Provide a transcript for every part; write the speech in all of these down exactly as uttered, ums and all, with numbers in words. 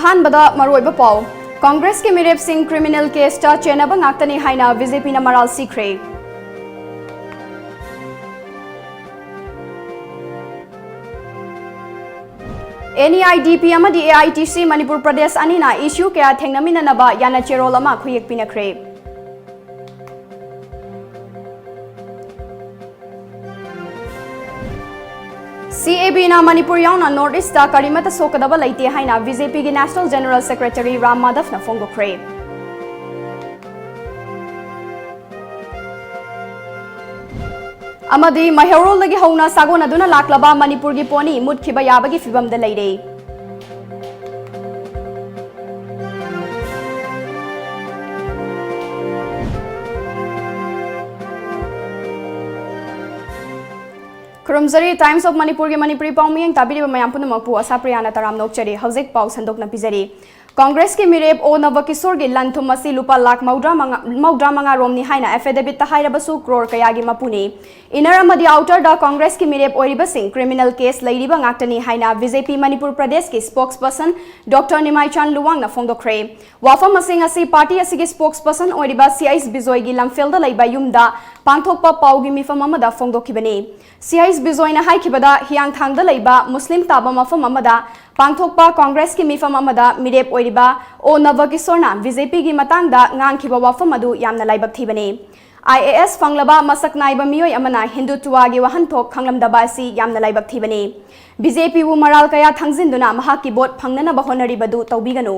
ꯑꯍꯥꯟꯕꯗ ꯃꯔꯨꯑꯣꯏꯕ ꯄꯥꯎ꯫ ꯀꯣꯡꯒ꯭ꯔꯦꯁꯀꯤ ꯃꯤꯔꯦꯞꯁꯤꯡ ꯀ꯭ꯔꯤꯃꯤꯅꯦꯜ ꯀꯦꯁꯇ ꯆꯦꯟꯅꯕ ꯉꯥꯛꯇꯅꯤ ꯍꯥꯏꯅ ꯕꯤ ꯖꯦ ꯄꯤꯅ ꯃꯔꯥꯜ ꯁꯤꯈ꯭ꯔꯦ꯫ ꯑꯦꯟ ꯏ ꯑꯥꯏ ꯗꯤ ꯄꯤ ꯑꯃꯗꯤ A I T C Manipur Pradesh ꯑꯅꯤꯅ ꯏꯁꯨ ꯀꯌꯥ ꯊꯦꯡꯅꯃꯤꯟꯅꯅꯕ ꯌꯥꯅꯆꯦꯔꯣꯜ ꯑꯃ ꯈꯨꯌꯦꯛ ꯄꯤꯅꯈ꯭ꯔꯦ꯫ ꯁꯤ ꯑꯦ ꯕꯤꯅ ꯃꯅꯤꯄꯨꯔ ꯌꯥꯎꯅ ꯅꯣꯔꯠ ꯏꯁꯇ ꯀꯔꯤꯃꯠꯇ ꯁꯣꯛꯀꯗꯕ ꯂꯩꯇꯦ ꯍꯥꯏꯅ ꯕꯤ ꯖꯦ ꯄꯤꯒꯤ ꯅꯦꯁꯅꯦꯜ ꯖꯦꯅꯔꯦꯜ ꯁꯦꯀ꯭ꯔꯦꯇꯔꯤ ꯔꯥꯝ ꯃꯥꯙꯕꯅ ꯐꯣꯡꯗꯣꯛꯈ꯭ꯔꯦ꯫ ꯑꯃꯗꯤ ꯃꯩꯍꯧꯔꯣꯜꯗꯒꯤ ꯍꯧꯅ ꯁꯥꯒꯣꯟꯅꯗꯨꯅ ꯂꯥꯛꯂꯕ ꯃꯅꯤꯄꯨꯔꯒꯤ ꯄꯣꯅꯤ ꯃꯨꯠꯈꯤꯕ ꯌꯥꯕꯒꯤ ꯐꯤꯕꯝꯗ ꯂꯩꯔꯦ꯫ ꯈꯨꯔꯨꯝꯖꯔꯤ꯫ Times of ꯃꯅꯤꯄꯨꯔꯒꯤ ꯃꯅꯤꯄꯨꯔꯤ ꯄꯥꯎꯃꯤꯌꯦꯡ ꯇꯥꯕꯤꯔꯤꯕ ꯃꯌꯥꯝ ꯄꯨꯝꯅꯃꯛꯄꯨ ꯑꯁꯥꯄ꯭ꯔꯤꯌꯥꯅ ꯇꯔꯥꯝꯅ ꯑꯣꯛꯆꯔꯤ꯫ ꯍꯧꯖꯤꯛ ꯄꯥꯎ ꯁꯟꯗꯣꯛꯅ ꯄꯤꯖꯔꯤ꯫ ꯀꯣꯡꯒ꯭ꯔꯦꯁꯀꯤ ꯃꯤꯔꯦꯞ ꯑꯣ ꯅꯕꯀꯤꯁꯣꯔꯒꯤ ꯂꯟ ꯊꯨꯝ ꯑꯁꯤ ꯂꯨꯄꯥ ꯂꯥꯈ ꯃꯧꯗ꯭ꯔꯥ ꯃꯉꯥ, ꯃꯧꯗ꯭ꯔꯥ ꯃꯉꯥ ꯔꯣꯝꯅꯤ ꯍꯥꯏꯅ affidavitꯇ ꯍꯥꯏꯔꯕꯁꯨ ꯀ꯭ꯔꯣꯔ ꯀꯌꯥꯒꯤ ꯃꯄꯨꯅꯤ꯫ Inner ꯑꯃꯗꯤ Outerꯗ ꯀꯣꯡꯒ꯭ꯔꯦꯁꯀꯤ ꯃꯤꯔꯦꯞ ꯑꯣꯏꯔꯤꯕꯁꯤꯡ ꯀ꯭ꯔꯤꯃꯤꯅꯦꯜ ꯀꯦꯁ ꯂꯩꯔꯤꯕ ꯉꯥꯛꯇꯅꯤ ꯍꯥꯏꯅ ꯕꯤ ꯖꯦ ꯄꯤ ꯃꯅꯤꯄꯨꯔ ꯄ꯭ꯔꯗꯦꯁꯀꯤ spokesperson ꯗꯣꯛꯇꯔ ꯅꯤꯃꯥꯏꯆꯥꯟ ꯂꯨꯋꯥꯡꯅ ꯐꯣꯡꯗꯣꯛꯈ꯭ꯔꯦ꯫ ꯋꯥꯐꯝ ꯑꯁꯤꯡ ꯑꯁꯤ ꯄꯥꯔꯇꯤ ꯑꯁꯤꯒꯤ spokesperson ꯑꯣꯏꯔꯤꯕ ꯁꯤ ꯑꯩꯆ ꯕꯤꯖꯣꯏꯒꯤ ꯂꯝꯐꯦꯜꯗ ꯂꯩꯕ ꯌꯨꯝꯗ ꯄꯥꯡꯊꯣꯛꯄ ꯄꯥꯎꯒꯤ ꯃꯤꯐꯝ ꯑꯃꯗ ꯐꯣꯡꯗꯣꯛꯈꯤꯕꯅꯤ꯫ ꯁꯤ ꯑꯩꯆ ꯕꯤꯖꯣꯏꯅ ꯍꯥꯏꯈꯤꯕꯗ, ꯍꯤꯌꯥꯡꯊꯥꯡꯗ ꯂꯩꯕ ꯃꯨꯁꯂꯤꯝ ꯇꯥꯕ ꯃꯐꯝ ꯑꯃꯗ ꯄꯥꯡꯊꯣꯛꯄ ꯀꯣꯡꯒ꯭ꯔꯦꯁꯀꯤ ꯃꯤꯐꯝ ꯑꯃꯗ ꯃꯤꯔꯦꯞ ꯑꯣꯏꯔꯤꯕ ꯑꯣ ꯅꯕꯀꯤꯁꯣꯔꯅ ꯕꯤ ꯖꯦ ꯄꯤꯒꯤ ꯃꯇꯥꯡꯗ ꯉꯥꯡꯈꯤꯕ ꯋꯥꯐꯝ ꯑꯗꯨ ꯌꯥꯝꯅ ꯂꯥꯏꯕꯛ ꯊꯤꯕꯅꯤ꯫ ꯑꯥꯏ ꯑꯦ ꯑꯦꯁ ꯐꯪꯂꯕ ꯃꯁꯛ ꯅꯥꯏꯕ ꯃꯤꯑꯣꯏ ꯑꯃꯅ ꯍꯤꯟꯗꯨꯇ꯭ꯋꯥꯒꯤ ꯋꯥꯍꯟꯊꯣꯛ ꯈꯪꯂꯝꯗꯕ ꯑꯁꯤ ꯌꯥꯝꯅ ꯂꯥꯏꯕꯛ ꯊꯤꯕꯅꯤ꯫ ꯕꯤ ꯖꯦ ꯄꯤꯕꯨ ꯃꯔꯥꯜ ꯀꯌꯥ ꯊꯥꯡꯖꯤꯟꯗꯨꯅ ꯃꯍꯥꯛꯀꯤ ꯚꯣꯠ ꯐꯪꯅꯅꯕ ꯍꯣꯠꯅꯔꯤꯕꯗꯨ ꯇꯧꯕꯤꯒꯅꯨ꯫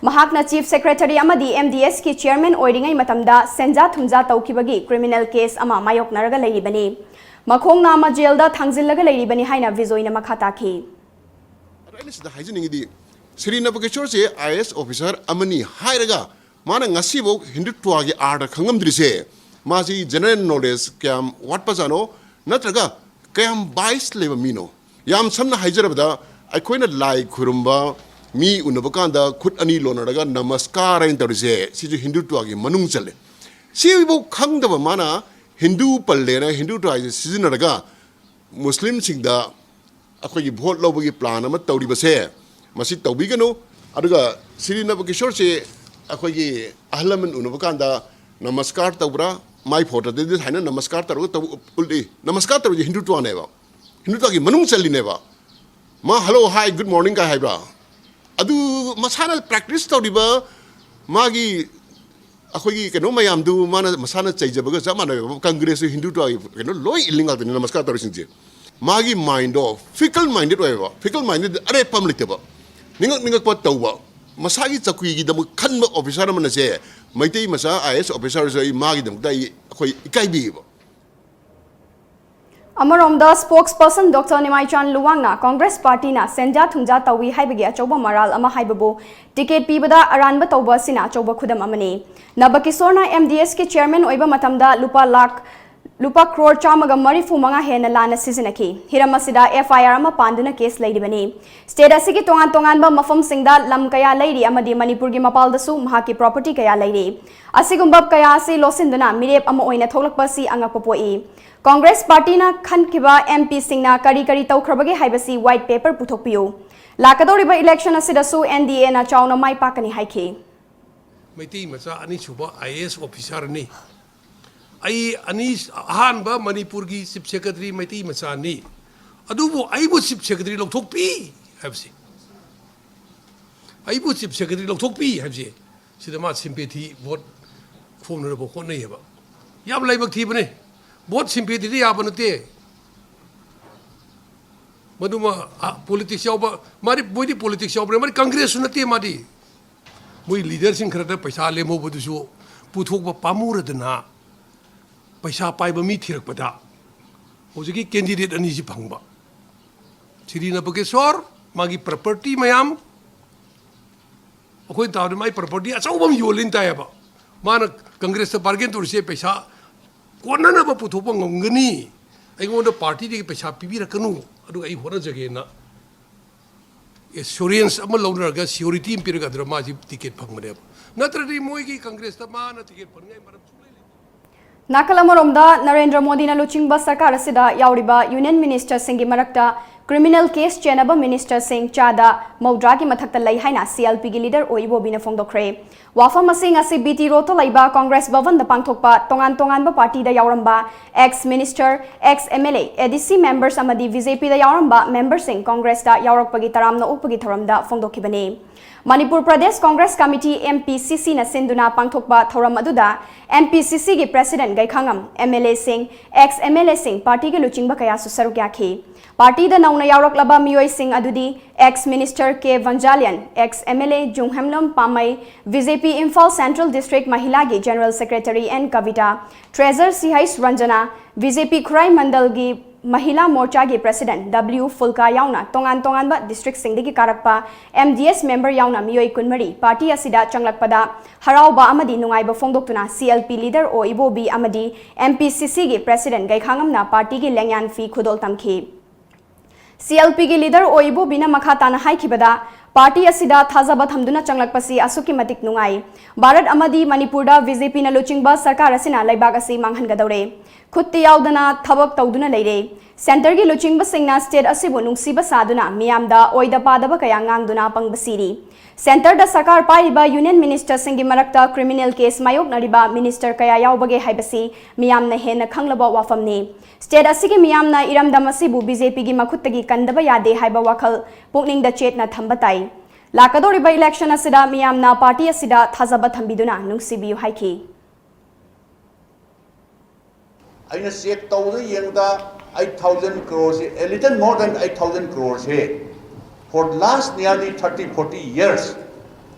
ꯃꯍꯥꯛꯅ ꯆꯤꯐ ꯁꯦꯀ꯭ꯔꯦꯇꯔꯤ ꯑꯃꯗꯤ ꯑꯦꯝ ꯗꯤ ꯑꯦꯁꯀꯤ ꯆꯤꯌꯔꯃꯦꯟ ꯑꯣꯏꯔꯤꯉꯩ ꯃꯇꯝꯗ ꯁꯦꯟꯖꯥ ꯊꯨꯝꯖꯥ ꯇꯧꯈꯤꯕꯒꯤ ꯀ꯭ꯔꯤꯃꯤꯅꯦꯜ ꯀꯦꯁ ꯑꯃ ꯃꯥꯌꯣꯛꯅꯔꯒ ꯂꯩꯔꯤꯕꯅꯤ꯫ ꯃꯈꯣꯡ ꯅꯥꯝꯃ ꯖꯦꯜꯗ ꯊꯥꯡꯖꯤꯜꯂꯒ ꯂꯩꯔꯤꯕꯅꯤ ꯍꯥꯏꯅ ꯕꯤꯖꯣꯏꯅ ꯃꯈꯥ ꯇꯥꯈꯤ꯫ ꯑꯗꯣ ꯑꯩꯅ ꯁꯤꯗ ꯍꯥꯏꯖꯅꯤꯡꯉꯤꯗꯤ, Shri ꯅꯕꯀꯤꯁꯣꯔꯁꯦ I A S officer ꯑꯃꯅꯤ ꯍꯥꯏꯔꯒ ꯃꯥꯅ ꯉꯁꯤꯐꯥꯎ ꯍꯤꯟꯗꯨꯇ꯭ꯋꯥꯒꯤ ꯑꯥꯔꯊ ꯈꯪꯉꯝꯗ꯭ꯔꯤꯁꯦ, ꯃꯥꯁꯤ ꯖꯦꯅꯔꯦꯜ ꯅꯣꯂꯦꯖ ꯀꯌꯥꯝ ꯋꯥꯠꯄꯖꯥꯠꯅꯣ, ꯅꯠꯇ꯭ꯔꯒ ꯀꯌꯥꯝ ꯕꯥꯏꯁ ꯂꯩꯕ ꯃꯤꯅꯣ? ꯌꯥꯝ ꯁꯝꯅ ꯍꯥꯏꯖꯔꯕꯗ, ꯑꯩꯈꯣꯏꯅ ꯂꯥꯏ ꯈꯨꯔꯨꯝꯕ, ꯃꯤ ꯎꯅꯕ ꯀꯥꯟꯗ ꯈꯨꯠ ꯑꯅꯤ ꯂꯣꯟꯅꯔꯒ ꯅꯃꯁꯀꯥꯔ ꯍꯥꯏꯅ ꯇꯧꯔꯤꯁꯦ, ꯁꯤꯁꯨ ꯍꯤꯟꯗꯨꯇ꯭ꯋꯥꯒꯤ ꯃꯅꯨꯡ ꯆꯜꯂꯦ꯫ ꯁꯤꯐꯥꯎ ꯈꯪꯗꯕ ꯃꯥꯅ ꯍꯤꯟꯗꯨ ꯄꯜꯂꯦꯅ ꯍꯤꯟꯗꯨꯇ꯭ꯋꯥꯁꯦ ꯁꯤꯖꯤꯟꯅꯔꯒ ꯃꯨꯁꯂꯤꯝꯁꯤꯡꯗ ꯑꯩꯈꯣꯏꯒꯤ ꯚꯣꯠ ꯂꯧꯕꯒꯤ ꯄ꯭ꯂꯥꯟ ꯑꯃ ꯇꯧꯔꯤꯕꯁꯦ, ꯃꯁꯤ ꯇꯧꯕꯤꯒꯅꯨ꯫ ꯑꯗꯨꯒ ꯁ꯭ꯔꯤ ꯅꯕꯀꯤꯁꯣꯔꯁꯤ ꯑꯩꯈꯣꯏꯒꯤ ꯑꯍꯜ ꯂꯃꯟ ꯎꯅꯕ ꯀꯥꯟꯗ ꯅꯃꯁꯀꯥꯔ ꯇꯧꯕ꯭ꯔꯥ? ꯃꯥꯏ ꯐꯣꯇꯣꯗꯗꯤ ꯍꯥꯏꯅ ꯅꯃꯁꯀꯥꯔ ꯇꯧꯔꯒ ꯇꯧ-, ꯎꯠꯂꯤ꯫ ꯅꯃꯁꯀꯥꯔ ꯇꯧꯔꯤꯁꯦ ꯍꯤꯟꯗꯨꯇ꯭ꯋꯥꯅꯦꯕ꯫ ꯍꯤꯟꯗꯨꯇ꯭ꯋꯥꯒꯤ ꯃꯅꯨꯡ ꯆꯜꯂꯤꯅꯦꯕ꯫ ꯃꯥ "hello, hi, good morning" ꯀꯥꯏ ꯍꯥꯏꯕ꯭ꯔꯥ? ꯑꯗꯨ ꯃꯁꯥꯅ ꯄ꯭ꯔꯦꯛꯇꯤꯁ ꯇꯧꯔꯤꯕ ꯃꯥꯒꯤ ꯑꯩꯈꯣꯏꯒꯤ ꯀꯩꯅꯣ ꯃꯌꯥꯝꯗꯨ ꯃꯥꯅ ꯃꯁꯥꯅ ꯆꯩꯖꯕꯒ ꯆꯞ ꯃꯥꯟꯅꯩꯕ꯫ ꯀꯪꯒ꯭ꯔꯦꯁꯁꯨ ꯍꯤꯟꯗꯨꯇ꯭ꯋꯥꯒꯤ ꯀꯩꯅꯣ ꯂꯣꯏ ꯏꯜꯂꯤ ꯉꯥꯛꯇꯅꯤ ꯅꯃꯁꯀꯥꯔ ꯇꯧꯔꯤꯁꯤꯡꯁꯦ꯫ ꯃꯥꯒꯤ ꯃꯥꯏꯟꯗꯣ ꯐꯤꯀꯜ ꯃꯥꯏꯟꯗꯦꯠ ꯑꯣꯏꯌꯦꯕ꯫ ꯐꯤꯀꯜ ꯃꯥꯏꯟꯗꯦꯠ ꯑꯔꯦꯞꯄ ꯑꯃ ꯂꯩꯇꯦꯕ꯫ ꯅꯤꯡꯉꯛ ꯅꯤꯡꯉꯛꯄ ꯇꯧꯕ꯫ ꯃꯁꯥꯒꯤ ꯆꯧꯀꯤꯒꯤꯗꯃꯛ ꯈꯟꯕ ꯑꯣꯐꯤꯁꯥꯔ ꯑꯃꯅꯁꯦ ꯃꯩꯇꯩ ꯃꯆꯥ ꯑꯥꯏ ꯑꯦꯁ ꯑꯣꯐꯤꯁꯥꯔꯁꯨ ꯑꯩ ꯃꯥꯒꯤꯗꯃꯛꯇ ꯑꯩ, ꯑꯩꯈꯣꯏ ꯏꯀꯥꯏꯕꯤꯌꯦꯕ꯫ ꯑꯃꯔꯣꯝꯗ spokesperson Doctor ꯅꯤꯃꯥꯏꯆꯥꯟ ꯂꯨꯋꯥꯡꯅ ꯀꯣꯡꯒ꯭ꯔꯦꯁ ꯄꯥꯔꯇꯤꯅ ꯁꯦꯟꯖꯥ ꯊꯨꯝꯖꯥ ꯇꯧꯏ ꯍꯥꯏꯕꯒꯤ ꯑꯆꯧꯕ ꯃꯔꯥꯜ ꯑꯃ ꯍꯥꯏꯕꯕꯨ ꯇꯤꯀꯦꯠ ꯄꯤꯕꯗ ꯑꯔꯥꯟꯕ ꯇꯧꯕ ꯑꯁꯤꯅ ꯑꯆꯧꯕ ꯈꯨꯗꯝ ꯑꯃꯅꯤ꯫ ꯅꯕꯀꯤꯁꯣꯔꯅ ꯑꯦꯝ ꯗꯤ ꯑꯦꯁꯀꯤ ꯆꯤꯌꯔꯃꯦꯟ ꯑꯣꯏꯕ ꯃꯇꯝꯗ ꯂꯨꯄꯥ ꯂꯥꯈ, ꯂꯨꯄꯥ ꯀ꯭ꯔꯣꯔ ꯆꯥꯝꯃꯒ ꯃꯔꯤꯐꯨ ꯃꯉꯥ ꯍꯦꯟꯅ ꯂꯥꯟꯅ ꯁꯤꯖꯤꯟꯅꯈꯤ꯫ ꯍꯤꯔꯝ ꯑꯁꯤꯗ ꯑꯦꯐ ꯑꯥꯏ ꯑꯥꯔ ꯑꯃ ꯄꯥꯟꯗꯨꯅ ꯀꯦꯁ ꯂꯩꯔꯤꯕꯅꯤ꯫ ꯁ꯭ꯇꯦꯠ ꯑꯁꯤꯒꯤ ꯇꯣꯉꯥꯟ ꯇꯣꯉꯥꯟꯕ ꯃꯐꯝꯁꯤꯡꯗ ꯂꯝ ꯀꯌꯥ ꯂꯩꯔꯤ ꯑꯃꯗꯤ ꯃꯅꯤꯄꯨꯔꯒꯤ ꯃꯄꯥꯜꯗꯁꯨ ꯃꯍꯥꯛꯀꯤ ꯄ꯭ꯔꯣꯄꯔꯇꯤ ꯀꯌꯥ ꯂꯩꯔꯤ꯫ ꯑꯁꯤꯒꯨꯝꯕ ꯀꯌꯥ ꯑꯁꯤ ꯂꯣꯠꯁꯤꯟꯗꯨꯅ ꯃꯤꯔꯦꯞ ꯑꯃ ꯑꯣꯏꯅ ꯊꯣꯛꯂꯛꯄ ꯑꯁꯤ ꯑꯉꯛꯄ ꯄꯣꯛꯏ꯫ ꯀꯣꯡꯒ꯭ꯔꯦꯁ ꯄꯥꯔꯇꯤꯅ ꯈꯟꯈꯤꯕ ꯑꯦꯝ ꯄꯤꯁꯤꯡꯅ ꯀꯔꯤ ꯀꯔꯤ ꯇꯧꯈ꯭ꯔꯕꯒꯦ ꯍꯥꯏꯕꯁꯤ ꯋꯥꯏꯠ ꯄꯦꯄꯔ ꯄꯨꯊꯣꯛꯄꯤꯌꯨ꯫ ꯂꯥꯛꯀꯗꯧꯔꯤꯕ ꯏꯂꯦꯛꯁꯟ ꯑꯁꯤꯗꯁꯨ ꯑꯦꯟ ꯗꯤ ꯑꯦꯅ ꯆꯥꯎꯅ ꯃꯥꯏ ꯄꯥꯛꯀꯅꯤ ꯍꯥꯏꯈꯤ꯫ ꯃꯩꯇꯩ ꯃꯆꯥ ꯑꯅꯤꯁꯨꯕ ꯑꯥꯏ ꯑꯦ ꯑꯦꯁ ꯑꯣꯐꯤꯁꯥꯔꯅꯤ꯫ ꯑꯩ ꯑꯅꯤ, ꯑꯍꯥꯟꯕ ꯃꯅꯤꯄꯨꯔꯒꯤ ꯆꯤꯐ ꯁꯦꯀ꯭ꯔꯦꯇꯔꯤ ꯃꯩꯇꯩ ꯃꯆꯥꯅꯤ꯫ ꯑꯗꯨꯕꯨ ꯑꯩꯕꯨ ꯆꯤꯐ ꯁꯦꯀ꯭ꯔꯦꯇꯔꯤ ꯂꯧꯊꯣꯛꯄꯤ ꯍꯥꯏꯕꯁꯤ, ꯑꯩꯕꯨ ꯆꯤꯐ ꯁꯦꯀ꯭ꯔꯦꯇꯔꯤ ꯂꯧꯊꯣꯛꯄꯤ ꯍꯥꯏꯕꯁꯦ, ꯁꯤꯗ ꯃꯥ ꯁꯤꯝꯄꯦꯊꯤ ꯚꯣꯠ ꯈꯣꯝꯅꯅꯕ ꯍꯣꯠꯅꯩꯌꯦꯕ꯫ ꯌꯥꯝ ꯂꯥꯏꯕꯛ ꯊꯤꯕꯅꯦ꯫ ꯚꯣꯠ ꯁꯤꯝꯄꯦꯊꯤꯗ ꯌꯥꯕ ꯅꯠꯇꯦ꯫ ꯃꯗꯨꯃ, ꯑ, ꯄꯣꯂꯤꯇꯤꯛꯁ ꯌꯥꯎꯕ, ꯃꯥꯗꯤ, ꯃꯣꯏꯗꯤ ꯄꯣꯂꯤꯇꯤꯛꯁ ꯌꯥꯎꯕꯅꯦ, ꯃꯥꯗꯤ ꯀꯪꯒ꯭ꯔꯦꯁꯁꯨ ꯅꯠꯇꯦ ꯃꯥꯗꯤ꯫ ꯃꯣꯏ ꯂꯤꯗꯔꯁꯤꯡ ꯈꯔꯗ ꯄꯩꯁꯥ ꯂꯦꯝꯍꯧꯕꯗꯨꯁꯨ ꯄꯨꯊꯣꯛꯄ ꯄꯥꯝꯃꯨꯔꯗꯅ ꯄꯩꯁꯥ ꯄꯥꯏꯕ ꯃꯤ ꯊꯤꯔꯛꯄꯗ ꯍꯧꯖꯤꯛꯀꯤ ꯀꯦꯟꯗꯤꯗꯦꯠ ꯑꯅꯤꯁꯤ ꯐꯪꯕ꯫ ꯁꯤꯔꯤ ꯅꯕꯀꯦꯁꯣꯔ, ꯃꯥꯒꯤ ꯄ꯭ꯔꯣꯄꯔꯇꯤ ꯃꯌꯥꯝ, ꯑꯩꯈꯣꯏꯅ ꯇꯥꯕꯗ ꯃꯥꯒꯤ ꯄ꯭ꯔꯣꯄꯔꯇꯤ ꯑꯆꯧꯕ ꯑꯃ ꯌꯣꯜꯂꯤꯅ ꯇꯥꯏꯌꯦꯕ꯫ ꯃꯥꯅ ꯀꯪꯒ꯭ꯔꯦꯁꯇ ꯕꯥꯔꯒꯦꯟ ꯇꯧꯔꯤꯁꯦ ꯄꯩꯁꯥ ꯀꯣꯟꯅꯅꯕ ꯄꯨꯊꯣꯛꯄ ꯉꯝꯒꯅꯤ, ꯑꯩꯉꯣꯟꯗ ꯄꯥꯔꯇꯤꯗꯒꯤ ꯄꯩꯁꯥ ꯄꯤꯕꯤꯔꯛꯀꯅꯨ, ꯑꯗꯨꯒ ꯑꯩ ꯍꯣꯠꯅꯖꯒꯦꯅ ꯑꯦꯁꯨꯔꯦꯟꯁ ꯑꯃ ꯂꯧꯅꯔꯒ, ꯁꯤꯌꯣꯔꯤꯇꯤ ꯑꯃ ꯄꯤꯔꯒ ꯑꯗꯨꯗ ꯃꯥꯁꯤ ꯇꯤꯀꯦꯠ ꯐꯪꯕꯅꯦꯕ꯫ ꯅꯠꯇ꯭ꯔꯗꯤ ꯃꯣꯏꯒꯤ ꯀꯪꯒ꯭ꯔꯦꯁꯇ ꯃꯥꯅ ꯇꯤꯀꯦꯠ ꯐꯪꯅꯤꯡꯉꯥꯏ ꯃꯔꯝ ꯁꯨꯡꯂꯩ ꯂꯩꯇꯦ꯫ ꯅꯥꯀꯜ ꯑꯃꯔꯣꯝꯗ, ꯅꯔꯦꯟꯗ꯭ꯔ ꯃꯣꯗꯤꯅ ꯂꯨꯆꯤꯡꯕ ꯁꯔꯀꯥꯔ ꯑꯁꯤꯗ ꯌꯥꯎꯔꯤꯕ ꯌꯨꯅꯤꯌꯟ ꯃꯤꯅꯤꯁꯇꯔꯁꯤꯡꯒꯤ ꯃꯔꯛꯇ Criminal case ꯆꯦꯟꯅꯕ minister ꯁꯤꯡ ꯆꯥꯗ ꯃꯧꯗ꯭ꯔꯥꯒꯤ ꯃꯊꯛꯇ ꯂꯩ ꯍꯥꯏꯅ C L P ꯒꯤ leader ꯑꯣ ꯏꯕꯣꯕꯤꯅ ꯐꯣꯡꯗꯣꯛꯈ꯭ꯔꯦ꯫ ꯋꯥꯐꯝ ꯑꯁꯤ ꯉꯁꯤ B T Road ꯇ ꯂꯩꯕ Congress ꯚꯕꯟꯗ ꯄꯥꯡꯊꯣꯛꯄ ꯇꯣꯉꯥꯟ ꯇꯣꯉꯥꯟꯕ party the ꯌꯥꯎꯔꯝꯕ ex minister, ex M L A, A D C members ꯑꯃꯗꯤ B J P ꯗ ꯌꯥꯎꯔꯝꯕ member ꯁꯤꯡ Congress ꯇ ꯌꯥꯎꯔꯛꯄꯒꯤ ꯇꯔꯥꯝꯅ ꯑꯣꯛꯄꯒꯤ ꯊꯧꯔꯝꯗ ꯐꯣꯡꯗꯣꯛꯈꯤꯕꯅꯤ꯫ Manipur Pradesh Congress committee, M P C C ꯅ ꯁꯤꯟꯗꯨꯅ ꯄꯥꯡꯊꯣꯛꯄ ꯊꯧꯔꯝ ꯑꯗꯨꯗ M P C C ꯒꯤ president ꯒꯩꯈꯥꯉꯝ, M L A ꯁꯤꯡ, ex M L A ꯁꯤꯡ, party ꯒꯤ ꯂꯨꯆꯤꯡꯕ ꯀꯌꯥꯁꯨ ꯁꯔꯨꯛ ꯌꯥꯈꯤ꯫ Party ꯗ ꯅꯧꯅ ꯌꯥꯎꯔꯛꯂꯕ ꯃꯤꯑꯣꯏꯁꯤꯡ ꯑꯗꯨꯗꯤ ex minister K ꯚꯟꯖꯥꯂꯤꯌꯟ, ex M L A ꯖꯨꯡꯍꯦꯝꯂꯣꯝ ꯄꯥꯃꯩ, B J P Imphal Central District ꯃꯍꯤꯂꯥꯒꯤ general secretary N Kavita, treasurer C H Ranjana, B J P Khurai ꯃꯟꯗꯜꯒꯤ ꯃꯍꯤꯂꯥ ꯃꯣꯔꯆꯥꯒꯤ president W ꯐꯨꯜꯀꯥ ꯌꯥꯎꯅ ꯇꯣꯉꯥꯟ ꯇꯣꯉꯥꯟꯕ district ꯁꯤꯡꯗꯒꯤ ꯀꯥꯔꯛꯄ M D S member ꯌꯥꯎꯅ ꯃꯤꯑꯣꯏ ꯀꯨꯟꯃꯔꯤ party ꯑꯁꯤꯗ ꯆꯪꯂꯛꯄꯗ ꯍꯔꯥꯎꯕ ꯑꯃꯗꯤ ꯅꯨꯡꯉꯥꯏꯕ ꯐꯣꯡꯗꯣꯛꯇꯨꯅ C L P leader ꯑꯣ ꯏꯕꯣꯕꯤ ꯑꯃꯗꯤ M P C C ꯒꯤ president ꯒꯩꯈꯥꯉꯝꯅ party ꯒꯤ ꯂꯦꯡꯌꯥꯟ ꯐꯤ ꯈꯨꯗꯣꯜ ꯇꯝꯈꯤ꯫ C L P ꯒꯤ leader ꯑꯣ ꯏꯕꯣꯕꯤꯅ ꯃꯈꯥ ꯇꯥꯅ ꯍꯥꯏꯈꯤꯕꯗ, party ꯑꯁꯤꯗ ꯊꯥꯖꯕ ꯊꯝꯗꯨꯅ ꯆꯪꯂꯛꯄꯁꯤ ꯑꯁꯨꯛꯀꯤ ꯃꯇꯤꯛ ꯅꯨꯡꯉꯥꯏ꯫ ꯚꯥꯔꯠ ꯑꯃꯗꯤ ꯃꯅꯤꯄꯨꯔꯗ B J P ꯅ ꯂꯨꯆꯤꯡꯕ ꯁꯔꯀꯥꯔ ꯑꯁꯤꯅ ꯂꯩꯕꯥꯛ ꯑꯁꯤ ꯃꯥꯡꯍꯟꯒꯗꯧꯔꯦ꯫ ꯈꯨꯠꯇꯤ ꯌꯥꯎꯗꯅ ꯊꯕꯛ ꯇꯧꯗꯨꯅ ꯂꯩꯔꯦ꯫ Centre ꯒꯤ ꯂꯨꯆꯤꯡꯕꯁꯤꯡꯅ state ꯑꯁꯤꯕꯨ ꯅꯨꯡꯁꯤꯕ ꯁꯥꯗꯨꯅ ꯃꯤꯌꯥꯝꯗ ꯑꯣꯏꯗ ꯄꯥꯗꯕ ꯀꯌꯥ ꯉꯥꯡꯗꯨꯅ ꯄꯪꯕ ꯁꯤꯔꯤ꯫ Centre ꯗ ꯁꯔꯀꯥꯔ ꯄꯥꯏꯔꯤꯕ union minister ꯁꯤꯡꯒꯤ ꯃꯔꯛꯇ criminal case ꯃꯥꯌꯣꯛꯅꯔꯤꯕ minister ꯀꯌꯥ ꯌꯥꯎꯕꯒꯦ ꯍꯥꯏꯕꯁꯤ ꯃꯤꯌꯥꯝꯅ ꯍꯦꯟꯅ ꯈꯪꯂꯕ ꯋꯥꯐꯝꯅꯤ꯫ State ꯑꯁꯤꯒꯤ ꯃꯤꯌꯥꯝꯅ ꯏꯔꯝꯗꯝ ꯑꯁꯤꯕꯨ B J P ꯒꯤ ꯃꯈꯨꯠꯇꯒꯤ ꯀꯟꯗꯕ ꯌꯥꯗꯦ ꯍꯥꯏꯕ ꯋꯥꯈꯜ ꯄꯨꯛꯅꯤꯡꯗ ꯆꯦꯠꯅ ꯊꯝꯕ ꯇꯥꯏ꯫ ꯂꯥꯛꯀꯗꯧꯔꯤꯕ election ꯑꯁꯤꯗ ꯃꯤꯌꯥꯝꯅ party ꯑꯁꯤꯗ ꯊꯥꯖꯕ ꯊꯝꯕꯤꯗꯨꯅ ꯅꯨꯡꯁꯤꯕꯤꯌꯨ ꯍꯥꯏꯈꯤ꯫ ꯑꯩꯅ check ꯇꯧꯕꯗ ꯌꯦꯡꯕꯗ eight thousand crore say, a little more than eight thousand crore say, for last nearly thirty, forty years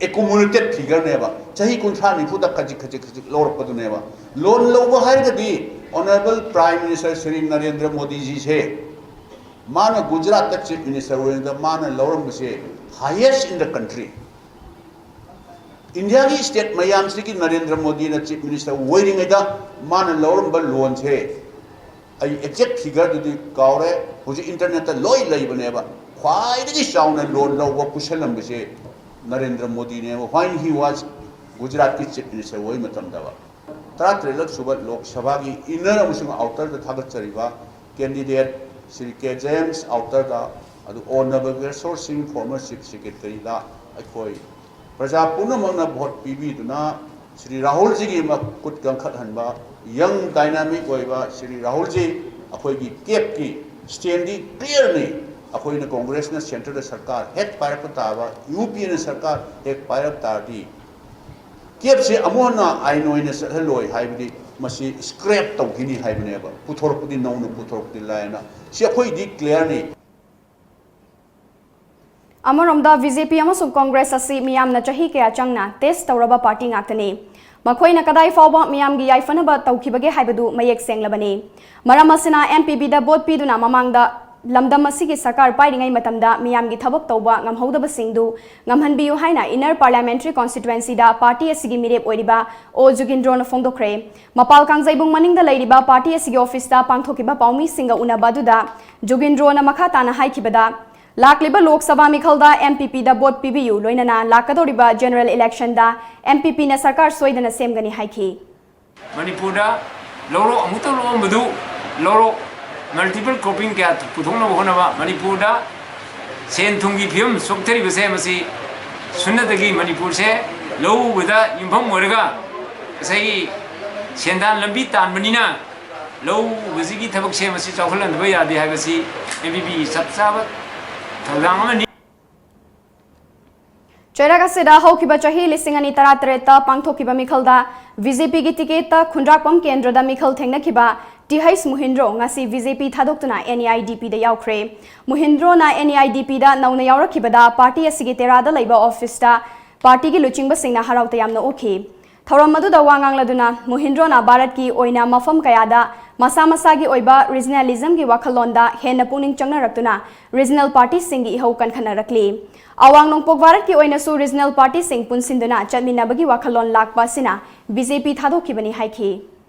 accumulated figure ꯅꯦꯕ꯫ ꯆꯍꯤ ꯀꯨꯟꯊ꯭ꯔꯥ ꯅꯤꯐꯨꯗ ꯈꯖꯤꯛ ꯈꯖꯤꯛ ꯈꯖꯤꯛ ꯂꯧꯔꯛꯄꯗꯨꯅꯦꯕ꯫ Loan ꯂꯧꯕ ꯍꯥꯏꯔꯒꯗꯤ Honourable Prime Minister Shri Narendra ꯃꯣꯗꯤꯖꯤꯁꯦ, ꯃꯥꯅ ꯒꯨꯖꯔꯥꯠꯇ Chief Minister ꯑꯣꯏꯔꯤꯉꯩꯗ ꯃꯥꯅ ꯂꯧꯔꯝꯕꯁꯦ highest in the country꯫ ꯏꯟꯗꯤꯌꯥꯒꯤ state ꯃꯌꯥꯝꯁꯤꯒꯤ ꯅꯔꯦꯟꯗ꯭ꯔ ꯃꯣꯗꯤꯅ Chief Minister ꯑꯣꯏꯔꯤꯉꯩꯗ ꯃꯥꯅ ꯂꯧꯔꯝꯕ loan ꯁꯦ, ꯑꯩ exact figure ꯗꯨꯗꯤ ꯀꯥꯎꯔꯦ, ꯍꯧꯖꯤꯛ internet ꯇ ꯂꯣꯏ ꯂꯩꯕꯅꯦꯕ꯫ ꯈ꯭ꯋꯥꯏꯗꯒꯤ ꯆꯥꯎꯅ loan ꯂꯧꯕ ꯄꯨꯁꯜꯂꯝꯕꯁꯦ ꯅꯔꯦꯟꯗ꯭ꯔ ꯃꯣꯗꯤꯅꯦꯕ, when he was ꯒꯨꯖꯔꯥꯠꯀꯤ Chief Minister ꯑꯣꯏ ꯃꯇꯝꯗꯕ꯫ ꯇꯔꯥꯇꯔꯦꯠꯂꯛ ꯁꯨꯕ ꯂꯣꯛ ꯁꯚꯥꯒꯤ inner ꯑꯃꯁꯨꯡ outer ꯗ ꯊꯥꯒꯠꯆꯔꯤꯕ candidate ꯁ꯭ꯔꯤ ꯀꯦ ꯖꯦꯝꯁ ꯑꯥꯎꯇꯔꯗ, ꯑꯗꯨ ꯑꯣ ꯅꯕꯒꯦꯁꯣꯔ ꯁꯤꯡ, ꯐꯣꯔꯃꯔ ꯆꯤꯐ ꯁꯦꯀ꯭ꯔꯦꯇꯔꯤꯗ ꯑꯩꯈꯣꯏ ꯄ꯭ꯔꯖꯥ ꯄꯨꯝꯅꯃꯛꯅ ꯚꯣꯠ ꯄꯤꯕꯤꯗꯨꯅ ꯁ꯭ꯔꯤ ꯔꯥꯍꯨꯜꯖꯤꯒꯤ ꯃꯈꯨꯠ ꯀꯟꯈꯠꯍꯟꯕ, ꯌꯪ ꯗꯥꯏꯅꯥꯃꯤꯛ ꯑꯣꯏꯕ ꯁ꯭ꯔꯤ ꯔꯥꯍꯨꯜꯖꯤ ꯑꯩꯈꯣꯏꯒꯤ ꯀꯦꯞꯀꯤ ꯁ꯭ꯇꯦꯟꯗꯤ ꯀ꯭ꯂꯤꯌꯔꯅꯤ꯫ ꯑꯩꯈꯣꯏꯅ ꯀꯣꯡꯒ꯭ꯔꯦꯁꯅ ꯁꯦꯟꯇꯔꯗ ꯁꯔꯀꯥꯔ ꯍꯦꯛ ꯄꯥꯏꯔꯛꯄ ꯇꯥꯕ, ꯌꯨ ꯄꯤ ꯑꯦꯅ ꯁꯔꯀꯥꯔ ꯍꯦꯛ ꯄꯥꯏꯔꯛ ꯇꯥꯔꯗꯤ, ꯀꯦꯞꯁꯦ ꯑꯃꯨꯛ ꯍꯟꯅ ꯑꯥꯏꯟ ꯑꯣꯏꯅ ꯆꯠꯍꯜꯂꯣꯏ ꯍꯥꯏꯕꯗꯤ ꯃꯁꯤ ꯁ꯭ꯀ꯭ꯔꯦꯞ ꯇꯧꯈꯤꯅꯤ ꯍꯥꯏꯕꯅꯦꯕ꯫ ꯄꯨꯊꯣꯔꯛꯄꯗꯤ ꯅꯧꯅ ꯄꯨꯊꯣꯔꯛꯄꯗꯤ ꯂꯥꯏꯅ꯫ ꯁꯤ ꯑꯩꯈꯣꯏꯗꯤ ꯀ꯭ꯂꯤꯌꯔꯅꯤ꯫ ꯑꯃꯔꯣꯝꯗ ꯕꯤ ꯖꯦ ꯄꯤ ꯑꯃꯁꯨꯡ ꯀꯣꯡꯒ꯭ꯔꯦꯁ ꯑꯁꯤ ꯃꯤꯌꯥꯝꯅ ꯆꯍꯤ ꯀꯌꯥ ꯆꯪꯅ ꯇꯦꯁ ꯇꯧꯔꯕ ꯄꯥꯔꯇꯤ ꯉꯥꯛꯇꯅꯤ꯫ ꯃꯈꯣꯏꯅ ꯀꯗꯥꯏ ꯐꯥꯎꯕ ꯃꯤꯌꯥꯝꯒꯤ ꯌꯥꯏꯐꯅꯕ ꯇꯧꯈꯤꯕꯒꯦ ꯍꯥꯏꯕꯗꯨ ꯃꯌꯦꯛ ꯁꯦꯡꯂꯕꯅꯤ꯫ ꯃꯔꯝ ꯑꯁꯤꯅ ꯑꯦꯟ ꯄꯤ ꯄꯤꯗ ꯚꯣꯠ ꯄꯤꯗꯨꯅ ꯃꯃꯥꯡꯗ ꯂꯝꯗꯝ ꯑꯁꯤꯒꯤ ꯁꯔꯀꯥꯔ ꯄꯥꯏꯔꯤꯉꯩ ꯃꯇꯝꯗ ꯃꯤꯌꯥꯝꯒꯤ ꯊꯕꯛ ꯇꯧꯕ ꯉꯝꯍꯧꯗꯕꯁꯤꯡꯗꯨ ꯉꯝꯍꯟꯕꯤꯌꯨ ꯍꯥꯏꯅ ꯏꯟꯅꯔ ꯄꯥꯔꯂꯤꯌꯥꯃꯦꯟꯇꯔꯤ ꯀꯣꯟꯁꯇꯤꯇ꯭ꯋꯦꯟꯁꯤꯗ ꯄꯥꯔꯇꯤ ꯑꯁꯤꯒꯤ ꯃꯤꯔꯦꯞ ꯑꯣꯏꯔꯤꯕ ꯑꯣ ꯖꯨꯒꯤꯟꯗ꯭ꯔꯣꯅ ꯐꯣꯡꯗꯣꯛꯈ꯭ꯔꯦ꯫ ꯃꯄꯥꯜ ꯀꯥꯡꯖꯩꯕꯨꯡ ꯃꯅꯤꯡꯗ ꯂꯩꯔꯤꯕ ꯄꯥꯔꯇꯤ ꯑꯁꯤꯒꯤ ꯑꯣꯐꯤꯁꯇ ꯄꯥꯡꯊꯣꯛꯈꯤꯕ ꯄꯥꯎꯃꯤꯁꯤꯡꯒ ꯎꯅꯕ ꯑꯗꯨꯗ ꯖꯨꯒꯤꯟꯗ꯭ꯔꯣꯅ ꯃꯈꯥ ꯇꯥꯅ ꯍꯥꯏꯈꯤꯕꯗ, ꯂꯥꯛꯂꯤꯕ ꯂꯣꯛ ꯁꯚꯥ ꯃꯤꯈꯜꯗ ꯑꯦꯟ ꯄꯤ ꯄꯤꯗ ꯚꯣꯠ ꯄꯤꯕꯤꯌꯨ, ꯂꯣꯏꯅꯅ ꯂꯥꯛꯀꯗꯧꯔꯤꯕ ꯖꯦꯅꯔꯦꯜ ꯏꯂꯦꯛꯁꯟꯗ ꯑꯦꯟ ꯄꯤ ꯄꯤꯅ ꯁꯔꯀꯥꯔ ꯁꯣꯏꯗꯅ ꯁꯦꯝꯒꯅꯤ ꯍꯥꯏꯈꯤ꯫ ꯃꯅꯤꯄꯨꯔꯗ ꯂꯧꯔꯣꯛ ꯑꯃꯨꯛꯇꯪ ꯂꯣꯛꯑꯝꯕꯗꯨ ꯂꯧꯔꯣꯛ multiple cropping ꯀꯌꯥ ꯄꯨꯊꯣꯛꯅꯕ ꯍꯣꯠꯅꯕ, ꯃꯅꯤꯄꯨꯔꯗ ꯁꯦꯟ ꯊꯨꯝꯒꯤ ꯐꯤꯕꯝ ꯆꯣꯛꯊꯔꯤꯕꯁꯦ ꯃꯁꯤ ꯁꯨꯞꯅꯇꯒꯤ ꯃꯅꯤꯄꯨꯔꯁꯦ ꯂꯧ ꯎꯕꯗ ꯌꯨꯝꯐꯝ ꯑꯣꯏꯔꯒ ꯉꯁꯥꯏꯒꯤ ꯁꯦꯟꯗꯥꯟ ꯂꯝꯕꯤ ꯇꯥꯟꯕꯅꯤꯅ ꯂꯧ ꯎꯕꯁꯤꯒꯤ ꯊꯕꯛꯁꯦ ꯃꯁꯤ ꯆꯥꯎꯈꯠꯍꯟꯗꯕ ꯌꯥꯗꯦ ꯍꯥꯏꯕꯁꯤ ꯑꯦꯟ ꯄꯤ ꯄꯤꯒꯤ ꯆꯞ ꯆꯥꯕ ꯊꯧꯗꯥꯡ ꯑꯃꯅꯤ꯫ ꯆꯩꯔꯛ ꯑꯁꯤꯗ ꯍꯧꯈꯤꯕ ꯆꯍꯤ ꯂꯤꯁꯤꯡ ꯑꯅꯤ ꯇꯔꯥꯇꯔꯦꯠꯇ ꯄꯥꯡꯊꯣꯛꯈꯤꯕ ꯃꯤꯈꯜꯗ ꯕꯤ ꯖꯦ ꯄꯤꯒꯤ ꯇꯤꯀꯦꯠꯇ ꯈꯨꯟꯗ꯭ꯔꯥꯛꯄꯝ ꯀꯦꯟꯗ꯭ꯔꯗ ꯃꯤꯈꯜ ꯊꯦꯡꯅꯈꯤꯕ ꯇꯤ ꯍꯩꯁ ꯃꯨꯍꯤꯟꯗ꯭ꯔꯣ ꯉꯁꯤ ꯕꯤ ꯖꯦ ꯄꯤ ꯊꯥꯗꯣꯛꯇꯨꯅ ꯑꯦꯟ ꯏ ꯑꯥꯏ ꯗꯤ ꯄꯤꯗ ꯌꯥꯎꯈ꯭ꯔꯦ꯫ ꯃꯨꯍꯤꯟꯗ꯭ꯔꯣꯅ ꯑꯦꯟ ꯏ ꯑꯥꯏ ꯗꯤ ꯄꯤꯗ ꯅꯧꯅ ꯌꯥꯎꯔꯛꯈꯤꯕꯗ ꯄꯥꯔꯇꯤ ꯑꯁꯤꯒꯤ ꯇꯦꯔꯥꯗ ꯂꯩꯕ ꯑꯣꯐꯤꯁꯇ ꯄꯥꯔꯇꯤꯒꯤ ꯂꯨꯆꯤꯡꯕꯁꯤꯡꯅ ꯍꯔꯥꯎ ꯇꯌꯥꯝꯅ ꯑꯣꯛꯈꯤ꯫ ꯊꯧꯔꯝ ꯑꯗꯨꯗ ꯋꯥ ꯉꯥꯡꯂꯗꯨꯅ ꯃꯨꯍꯤꯟꯗ꯭ꯔꯣꯅ ꯚꯥꯔꯠꯀꯤ ꯑꯣꯏꯅ ꯃꯐꯝ ꯀꯌꯥꯗ ꯃꯁꯥ ꯃꯁꯥꯒꯤ ꯑꯣꯏꯕ ꯔꯤꯖꯅꯦꯂꯤꯖꯝꯒꯤ ꯋꯥꯈꯜꯂꯣꯟꯗ ꯍꯦꯟꯅ ꯄꯨꯛꯅꯤꯡ ꯆꯪꯅꯔꯛꯇꯨꯅ ꯔꯤꯖꯅꯦꯜ ꯄꯥꯔꯇꯤꯁꯤꯡꯒꯤ ꯏꯍꯧ ꯀꯟꯈꯠꯅꯔꯛꯂꯤ꯫ ꯑꯋꯥꯡ ꯅꯣꯡꯄꯣꯛ ꯚꯥꯔꯠꯀꯤ ꯑꯣꯏꯅꯁꯨ ꯔꯤꯖꯅꯦꯜ ꯄꯥꯔꯇꯤꯁꯤꯡ ꯄꯨꯟꯁꯤꯟꯗꯨꯅ ꯆꯠꯃꯤꯟꯅꯕꯒꯤ ꯋꯥꯈꯜꯂꯣꯟ ꯂꯥꯛꯄ ꯑꯁꯤꯅ ꯕꯤ ꯖꯦ ꯄꯤ ꯊꯥꯗꯣꯛꯈꯤꯕꯅꯤ ꯍꯥꯏꯈꯤ꯫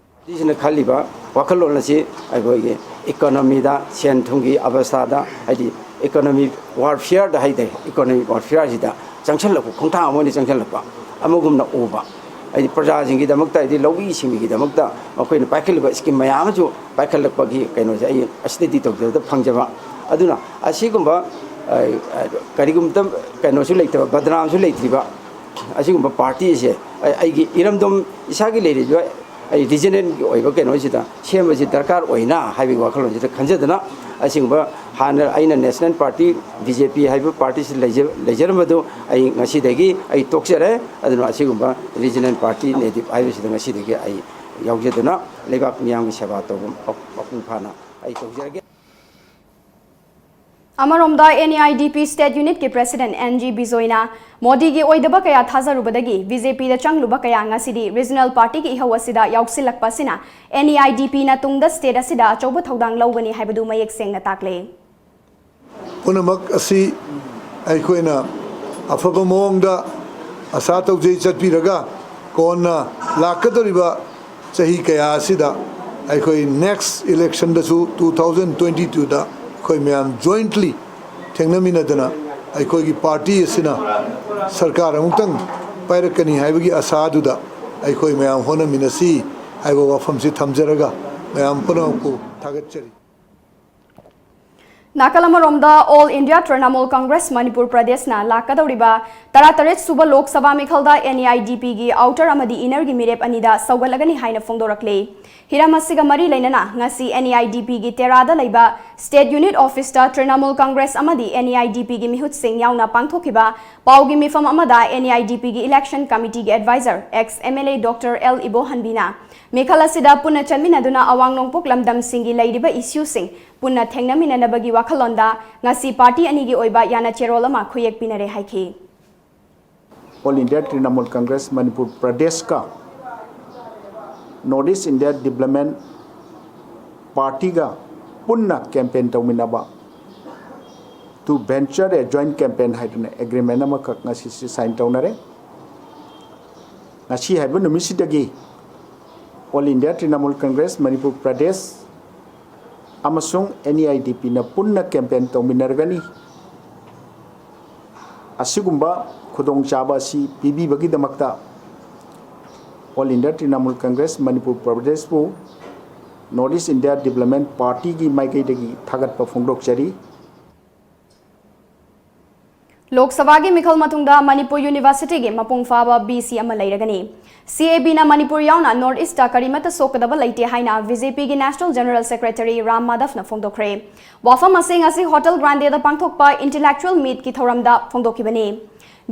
ꯁꯤꯅ ꯈꯜꯂꯤꯕ ꯋꯥꯈꯜꯂꯣꯟ ꯑꯁꯤ ꯑꯩꯈꯣꯏꯒꯤ ꯏꯀꯣꯅꯣꯃꯤꯗ, ꯁꯦꯟ ꯊꯨꯝꯒꯤ ꯑꯕꯁꯊꯥꯗ, ꯍꯥꯏꯗꯤ ꯏꯀꯣꯅꯣꯃꯤꯛ ꯋꯥꯔꯐꯤꯌꯔꯗ ꯍꯥꯏꯇꯥꯔꯦ, ꯏꯀꯣꯅꯣꯃꯤꯛ ꯋꯥꯔꯐꯤꯌꯔꯁꯤꯗ ꯆꯪꯁꯤꯜꯂꯛꯄ, ꯈꯣꯡꯊꯥꯡ ꯑꯃ ꯑꯣꯏꯅ ꯆꯪꯁꯤꯜꯂꯛꯄ ꯑꯃꯒꯨꯝꯅ ꯎꯕ꯫ ꯍꯥꯏꯗꯤ ꯄ꯭ꯔꯖꯥꯁꯤꯡꯒꯤꯗꯃꯛꯇ, ꯍꯥꯏꯗꯤ ꯂꯧꯃꯤ ꯁꯤꯡꯃꯤꯒꯤꯗꯃꯛꯇ ꯃꯈꯣꯏꯅ ꯄꯥꯏꯈꯠꯂꯤꯕ ꯁ꯭ꯀꯤꯝ ꯃꯌꯥꯝ ꯑꯃꯁꯨ ꯄꯥꯏꯈꯠꯂꯛꯄꯒꯤ ꯀꯩꯅꯣꯁꯦ ꯑꯩ ꯑꯁꯤꯗꯗꯤ ꯇꯧꯖꯕꯗ ꯐꯪꯖꯕ꯫ ꯑꯗꯨꯅ ꯑꯁꯤꯒꯨꯝꯕ, ꯑ, ꯑ, ꯀꯔꯤꯒꯨꯝꯕ ꯀꯩꯅꯣꯁꯨ ꯂꯩꯇꯕ, ꯕꯗꯅꯥꯝꯁꯨ ꯂꯩꯇ꯭ꯔꯤꯕ ꯑꯁꯤꯒꯨꯝꯕ ꯄꯥꯔꯇꯤ ꯑꯁꯦ ꯑꯩ, ꯑꯩꯒꯤ ꯏꯔꯝꯗꯝ ꯏꯁꯥꯒꯤ ꯂꯩꯔꯤꯕ ꯑꯩ ꯔꯤꯖꯅꯦꯜꯒꯤ ꯑꯣꯏꯕ ꯀꯩꯅꯣꯁꯤꯗ ꯁꯦꯝꯕꯁꯤ ꯗꯔꯀꯥꯔ ꯑꯣꯏꯅ ꯍꯥꯏꯕꯒꯤ ꯋꯥꯈꯜꯂꯣꯟꯁꯤꯗ ꯈꯟꯖꯗꯨꯅ, ꯑꯁꯤꯒꯨꯝꯕ ꯍꯥꯟꯅ ꯑꯩꯅ ꯅꯦꯁꯅꯦꯜ ꯄꯥꯔꯇꯤ ꯕꯤ ꯖꯦ ꯄꯤ ꯍꯥꯏꯕ ꯄꯥꯔꯇꯤꯁꯤ ꯂꯩꯖ-, ꯂꯩꯖꯔꯝꯕꯗꯨ ꯑꯩ ꯉꯁꯤꯗꯒꯤ ꯑꯩ ꯇꯣꯛꯆꯔꯦ꯫ ꯑꯗꯨꯅ ꯑꯁꯤꯒꯨꯝꯕ ꯔꯤꯖꯅꯦꯜ ꯄꯥꯔꯇꯤ ꯅꯦꯗꯤꯞ ꯍꯥꯏꯕꯁꯤꯗ ꯉꯁꯤꯗꯒꯤ ꯑꯩ ꯌꯥꯎꯖꯗꯨꯅ ꯂꯩꯕꯥꯛ ꯃꯤꯌꯥꯝꯒꯤ ꯁꯦꯕꯥ ꯇꯧꯕ ꯃꯄꯨꯡ ꯐꯥꯅ ꯑꯩ ꯇꯧꯖꯔꯒꯦ꯫ ꯑꯃꯔꯣꯝꯗ, N E I D P state ꯌꯨꯅꯤꯠꯀꯤ ꯄ꯭ꯔꯦꯁꯤꯗꯦꯟꯠ ꯑꯦꯟ ꯖꯤ ꯕꯤꯖꯣꯏꯅ ꯃꯣꯗꯤꯒꯤ ꯑꯣꯏꯗꯕ ꯀꯌꯥ ꯊꯥꯖꯔꯨꯕꯗꯒꯤ ꯕꯤ ꯖꯦ ꯄꯤꯗ ꯆꯪꯂꯨꯕ ꯀꯌꯥ ꯉꯁꯤꯗꯤ ꯔꯤꯖꯅꯦꯜ ꯄꯥꯔꯇꯤꯒꯤ ꯏꯍꯧ ꯑꯁꯤꯗ ꯌꯥꯎꯁꯤꯜꯂꯛꯄ ꯑꯁꯤꯅ ꯑꯦꯟ ꯏ ꯑꯥꯏ ꯗꯤ ꯄꯤꯅ ꯇꯨꯡꯗ ꯁ꯭ꯇꯦꯠ ꯑꯁꯤꯗ ꯑꯆꯧꯕ ꯊꯧꯗꯥꯡ ꯂꯧꯒꯅꯤ ꯍꯥꯏꯕꯗꯨ ꯃꯌꯦꯛ ꯁꯦꯡꯅ ꯇꯥꯛꯂꯦ꯫ ꯄꯨꯝꯅꯃꯛ ꯑꯁꯤ ꯑꯩꯈꯣꯏꯅ ꯑꯐꯕ ꯃꯑꯣꯡꯗ ꯑꯁꯥ ꯇꯧꯖꯩ ꯆꯠꯄꯤꯔꯒ, ꯀꯣꯟꯅ ꯂꯥꯛꯀꯗꯧꯔꯤꯕ ꯆꯍꯤ ꯀꯌꯥ ꯑꯁꯤꯗ ꯑꯩꯈꯣꯏ ꯅꯦꯛꯁ ꯏꯂꯦꯛꯁꯟꯗꯁꯨ, ꯇꯨ ꯊꯥꯎꯖꯟ ꯇ꯭ꯋꯦꯟꯇꯤ ꯇꯨꯗ ꯑꯩꯈꯣꯏ ꯃꯌꯥꯝ ꯖꯣꯏꯟꯠꯂꯤ ꯊꯦꯡꯅꯃꯤꯟꯅꯗꯅ ꯑꯩꯈꯣꯏꯒꯤ ꯄꯥꯔꯇꯤ ꯑꯁꯤꯅ ꯁꯔꯀꯥꯔ ꯑꯃꯨꯛꯇꯪ ꯄꯥꯏꯔꯛꯀꯅꯤ ꯍꯥꯏꯕꯒꯤ ꯑꯁꯥꯗꯨꯗ ꯑꯩꯈꯣꯏ ꯃꯌꯥꯝ ꯍꯣꯠꯅꯃꯤꯟꯅꯁꯤ ꯍꯥꯏꯕ ꯋꯥꯐꯝꯁꯤ ꯊꯝꯖꯔꯒ, ꯃꯌꯥꯝ ꯄꯨꯝꯅꯃꯛꯄꯨ ꯊꯥꯒꯠꯆꯔꯤ꯫ ꯅꯥꯀꯜ ꯑꯃꯔꯣꯝꯗ, ꯑꯣꯜ ꯏꯟꯗꯤꯌꯥ ꯇ꯭ꯔꯤꯅꯥꯃꯨꯜ ꯀꯪꯒ꯭ꯔꯦꯁ ꯃꯅꯤꯄꯨꯔ ꯄ꯭ꯔꯗꯦꯁꯅ ꯂꯥꯛꯀꯗꯧꯔꯤꯕ ꯇꯔꯥꯇꯔꯦꯠ ꯁꯨꯕ Lok Sabha ꯃꯤꯈꯜꯗ and E I D ꯄꯤꯒꯤ ꯑꯥꯎꯇꯔ ꯑꯃꯗꯤ ꯏꯅꯔꯒꯤ ꯃꯤꯔꯦꯞ ꯑꯅꯤꯗ ꯁꯧꯒꯠꯂꯒꯅꯤ ꯍꯥꯏꯅ ꯐꯣꯡꯗꯣꯔꯛꯂꯦ꯫ ꯍꯤꯔꯝ ꯑꯁꯤꯒ ꯃꯔꯤ ꯂꯩꯅꯅ ꯉꯁꯤ ꯑꯦꯟ ꯏ ꯑꯥꯏ ꯗꯤ ꯄꯤꯒꯤ ꯇꯦꯔꯥꯗ ꯂꯩꯕ ꯁ꯭ꯇꯦꯠ ꯌꯨꯅꯤꯠ ꯑꯣꯐꯤꯁꯇ ꯇ꯭ꯔꯤꯅꯥꯃꯨꯜ ꯀꯪꯒ꯭ꯔꯦꯁ ꯑꯃꯗꯤ ꯑꯦꯟ ꯏ ꯑꯥꯏ ꯗꯤ ꯄꯤꯒꯤ ꯃꯤꯍꯨꯠꯁꯤꯡ ꯌꯥꯎꯅ ꯄꯥꯡꯊꯣꯛꯈꯤꯕ ꯄꯥꯎꯒꯤ ꯃꯤꯐꯝ ꯑꯃꯗ ꯑꯦꯟ ꯏ ꯑꯥꯏ ꯗꯤ ꯄꯤꯒꯤ ꯏꯂꯦꯛꯁꯟ ꯀꯃꯤꯇꯤꯒꯤ adviser, ex M L A doctor L ꯏꯕꯣꯍꯟꯕꯤꯅ ꯃꯤꯈꯜ ꯑꯁꯤꯗ ꯄꯨꯟꯅ ꯆꯠꯃꯤꯟꯅꯗꯨꯅ ꯑꯋꯥꯡ ꯅꯣꯡꯄꯣꯛ ꯂꯝꯗꯝꯁꯤꯡꯒꯤ ꯂꯩꯔꯤꯕ ꯏꯁꯨꯁꯤꯡ ꯄꯨꯟꯅ ꯊꯦꯡꯅꯃꯤꯟꯅꯅꯕꯒꯤ ꯋꯥꯈꯜꯂꯣꯟꯗ ꯉꯁꯤ ꯄꯥꯔꯇꯤ ꯑꯅꯤꯒꯤ ꯑꯣꯏꯕ ꯌꯥꯅ ꯆꯦꯔꯣꯜ ꯑꯃ ꯈꯨꯌꯦꯛ ꯄꯤꯅꯔꯦ ꯍꯥꯏꯈꯤ꯫ ꯑꯣꯜ ꯏꯟꯗꯤꯌꯥ ꯇ꯭ꯔꯤꯅꯥꯃꯨꯜ ꯀꯪꯒ꯭ꯔꯦꯁ ꯃꯅꯤꯄꯨꯔ ꯄ꯭ꯔꯗꯦꯁꯀ ꯅꯣꯔꯠ ꯏꯁ ꯏꯟꯗꯤꯌꯥ ꯗꯤꯕ꯭ꯂꯞꯃꯦꯟ ꯄꯥꯔꯇꯤꯒ ꯄꯨꯟꯅ ꯀꯦꯝꯄꯦꯟ ꯇꯧꯃꯤꯟꯅꯕ, to venture a joint campaign ꯍꯥꯏꯗꯅ ꯑꯦꯒ꯭ꯔꯤꯃꯦꯟ ꯑꯃꯈꯛ ꯉꯁꯤꯁꯤ ꯁꯥꯏꯟ ꯇꯧꯅꯔꯦ꯫ ꯉꯁꯤ ꯍꯥꯏꯕ ꯅꯨꯃꯤꯠꯁꯤꯗꯒꯤ ꯑꯣꯜ ꯏꯟꯗꯤꯌꯥ ꯇ꯭ꯔꯤꯅꯥꯃꯨꯜ ꯀꯪꯒ꯭ꯔꯦꯁ ꯃꯅꯤꯄꯨꯔ ꯄ꯭ꯔꯗꯦꯁ ꯑꯃꯁꯨꯡ ꯑꯦꯟ ꯏ ꯑꯥꯏ ꯗꯤ ꯄꯤꯅ ꯄꯨꯟꯅ ꯀꯦꯝꯄꯦꯟ ꯇꯧꯃꯤꯟꯅꯔꯒꯅꯤ꯫ ꯑꯁꯤꯒꯨꯝꯕ ꯈꯨꯗꯣꯡꯆꯥꯕ ꯑꯁꯤ ꯄꯤꯕꯤꯕꯒꯤꯗꯃꯛꯇ All India Trinamool Congress Manipur Pradeshꯄꯨ North East India Development Partyꯒꯤ ꯃꯥꯏꯀꯩꯗꯒꯤ ꯊꯥꯒꯠꯄ ꯐꯣꯡꯗꯣꯛꯆꯔꯤ꯫ ꯂꯣꯛ ꯁꯚꯥꯒꯤ ꯃꯤꯈꯜ ꯃꯇꯨꯡꯗ ꯃꯅꯤꯄꯨꯔ ꯌꯨꯅꯤꯚꯔꯁꯤꯇꯤꯒꯤ ꯃꯄꯨꯡ ꯐꯥꯕ ꯕꯤ ꯁꯤ ꯑꯃ ꯂꯩꯔꯒꯅꯤ꯫ ꯁꯤ ꯑꯦ ꯕꯤꯅ ꯃꯅꯤꯄꯨꯔ ꯌꯥꯎꯅ ꯅꯣꯔꯠ ꯏꯁꯇ ꯀꯔꯤꯃꯠꯇ ꯁꯣꯛꯀꯗꯕ ꯂꯩꯇꯦ ꯍꯥꯏꯅ ꯕꯤ ꯖꯦ ꯄꯤꯒꯤ ꯅꯦꯁꯅꯦꯜ ꯖꯦꯅꯔꯦꯜ ꯁꯦꯀ꯭ꯔꯦꯇꯔꯤ ꯔꯥꯝ ꯃꯥꯙꯕꯅ ꯐꯣꯡꯗꯣꯛꯈ꯭ꯔꯦ꯫ ꯋꯥꯐꯝ ꯑꯁꯤ ꯉꯁꯤ ꯍꯣꯇꯦꯜ ꯒ꯭ꯔꯥꯟꯗꯦꯗ ꯄꯥꯡꯊꯣꯛꯄ ꯏꯟꯇꯦꯂꯦꯛꯆꯨꯑꯦꯜ ꯃꯤꯠꯀꯤ ꯊꯧꯔꯝꯗ ꯐꯣꯡꯗꯣꯛꯈꯤꯕꯅꯤ꯫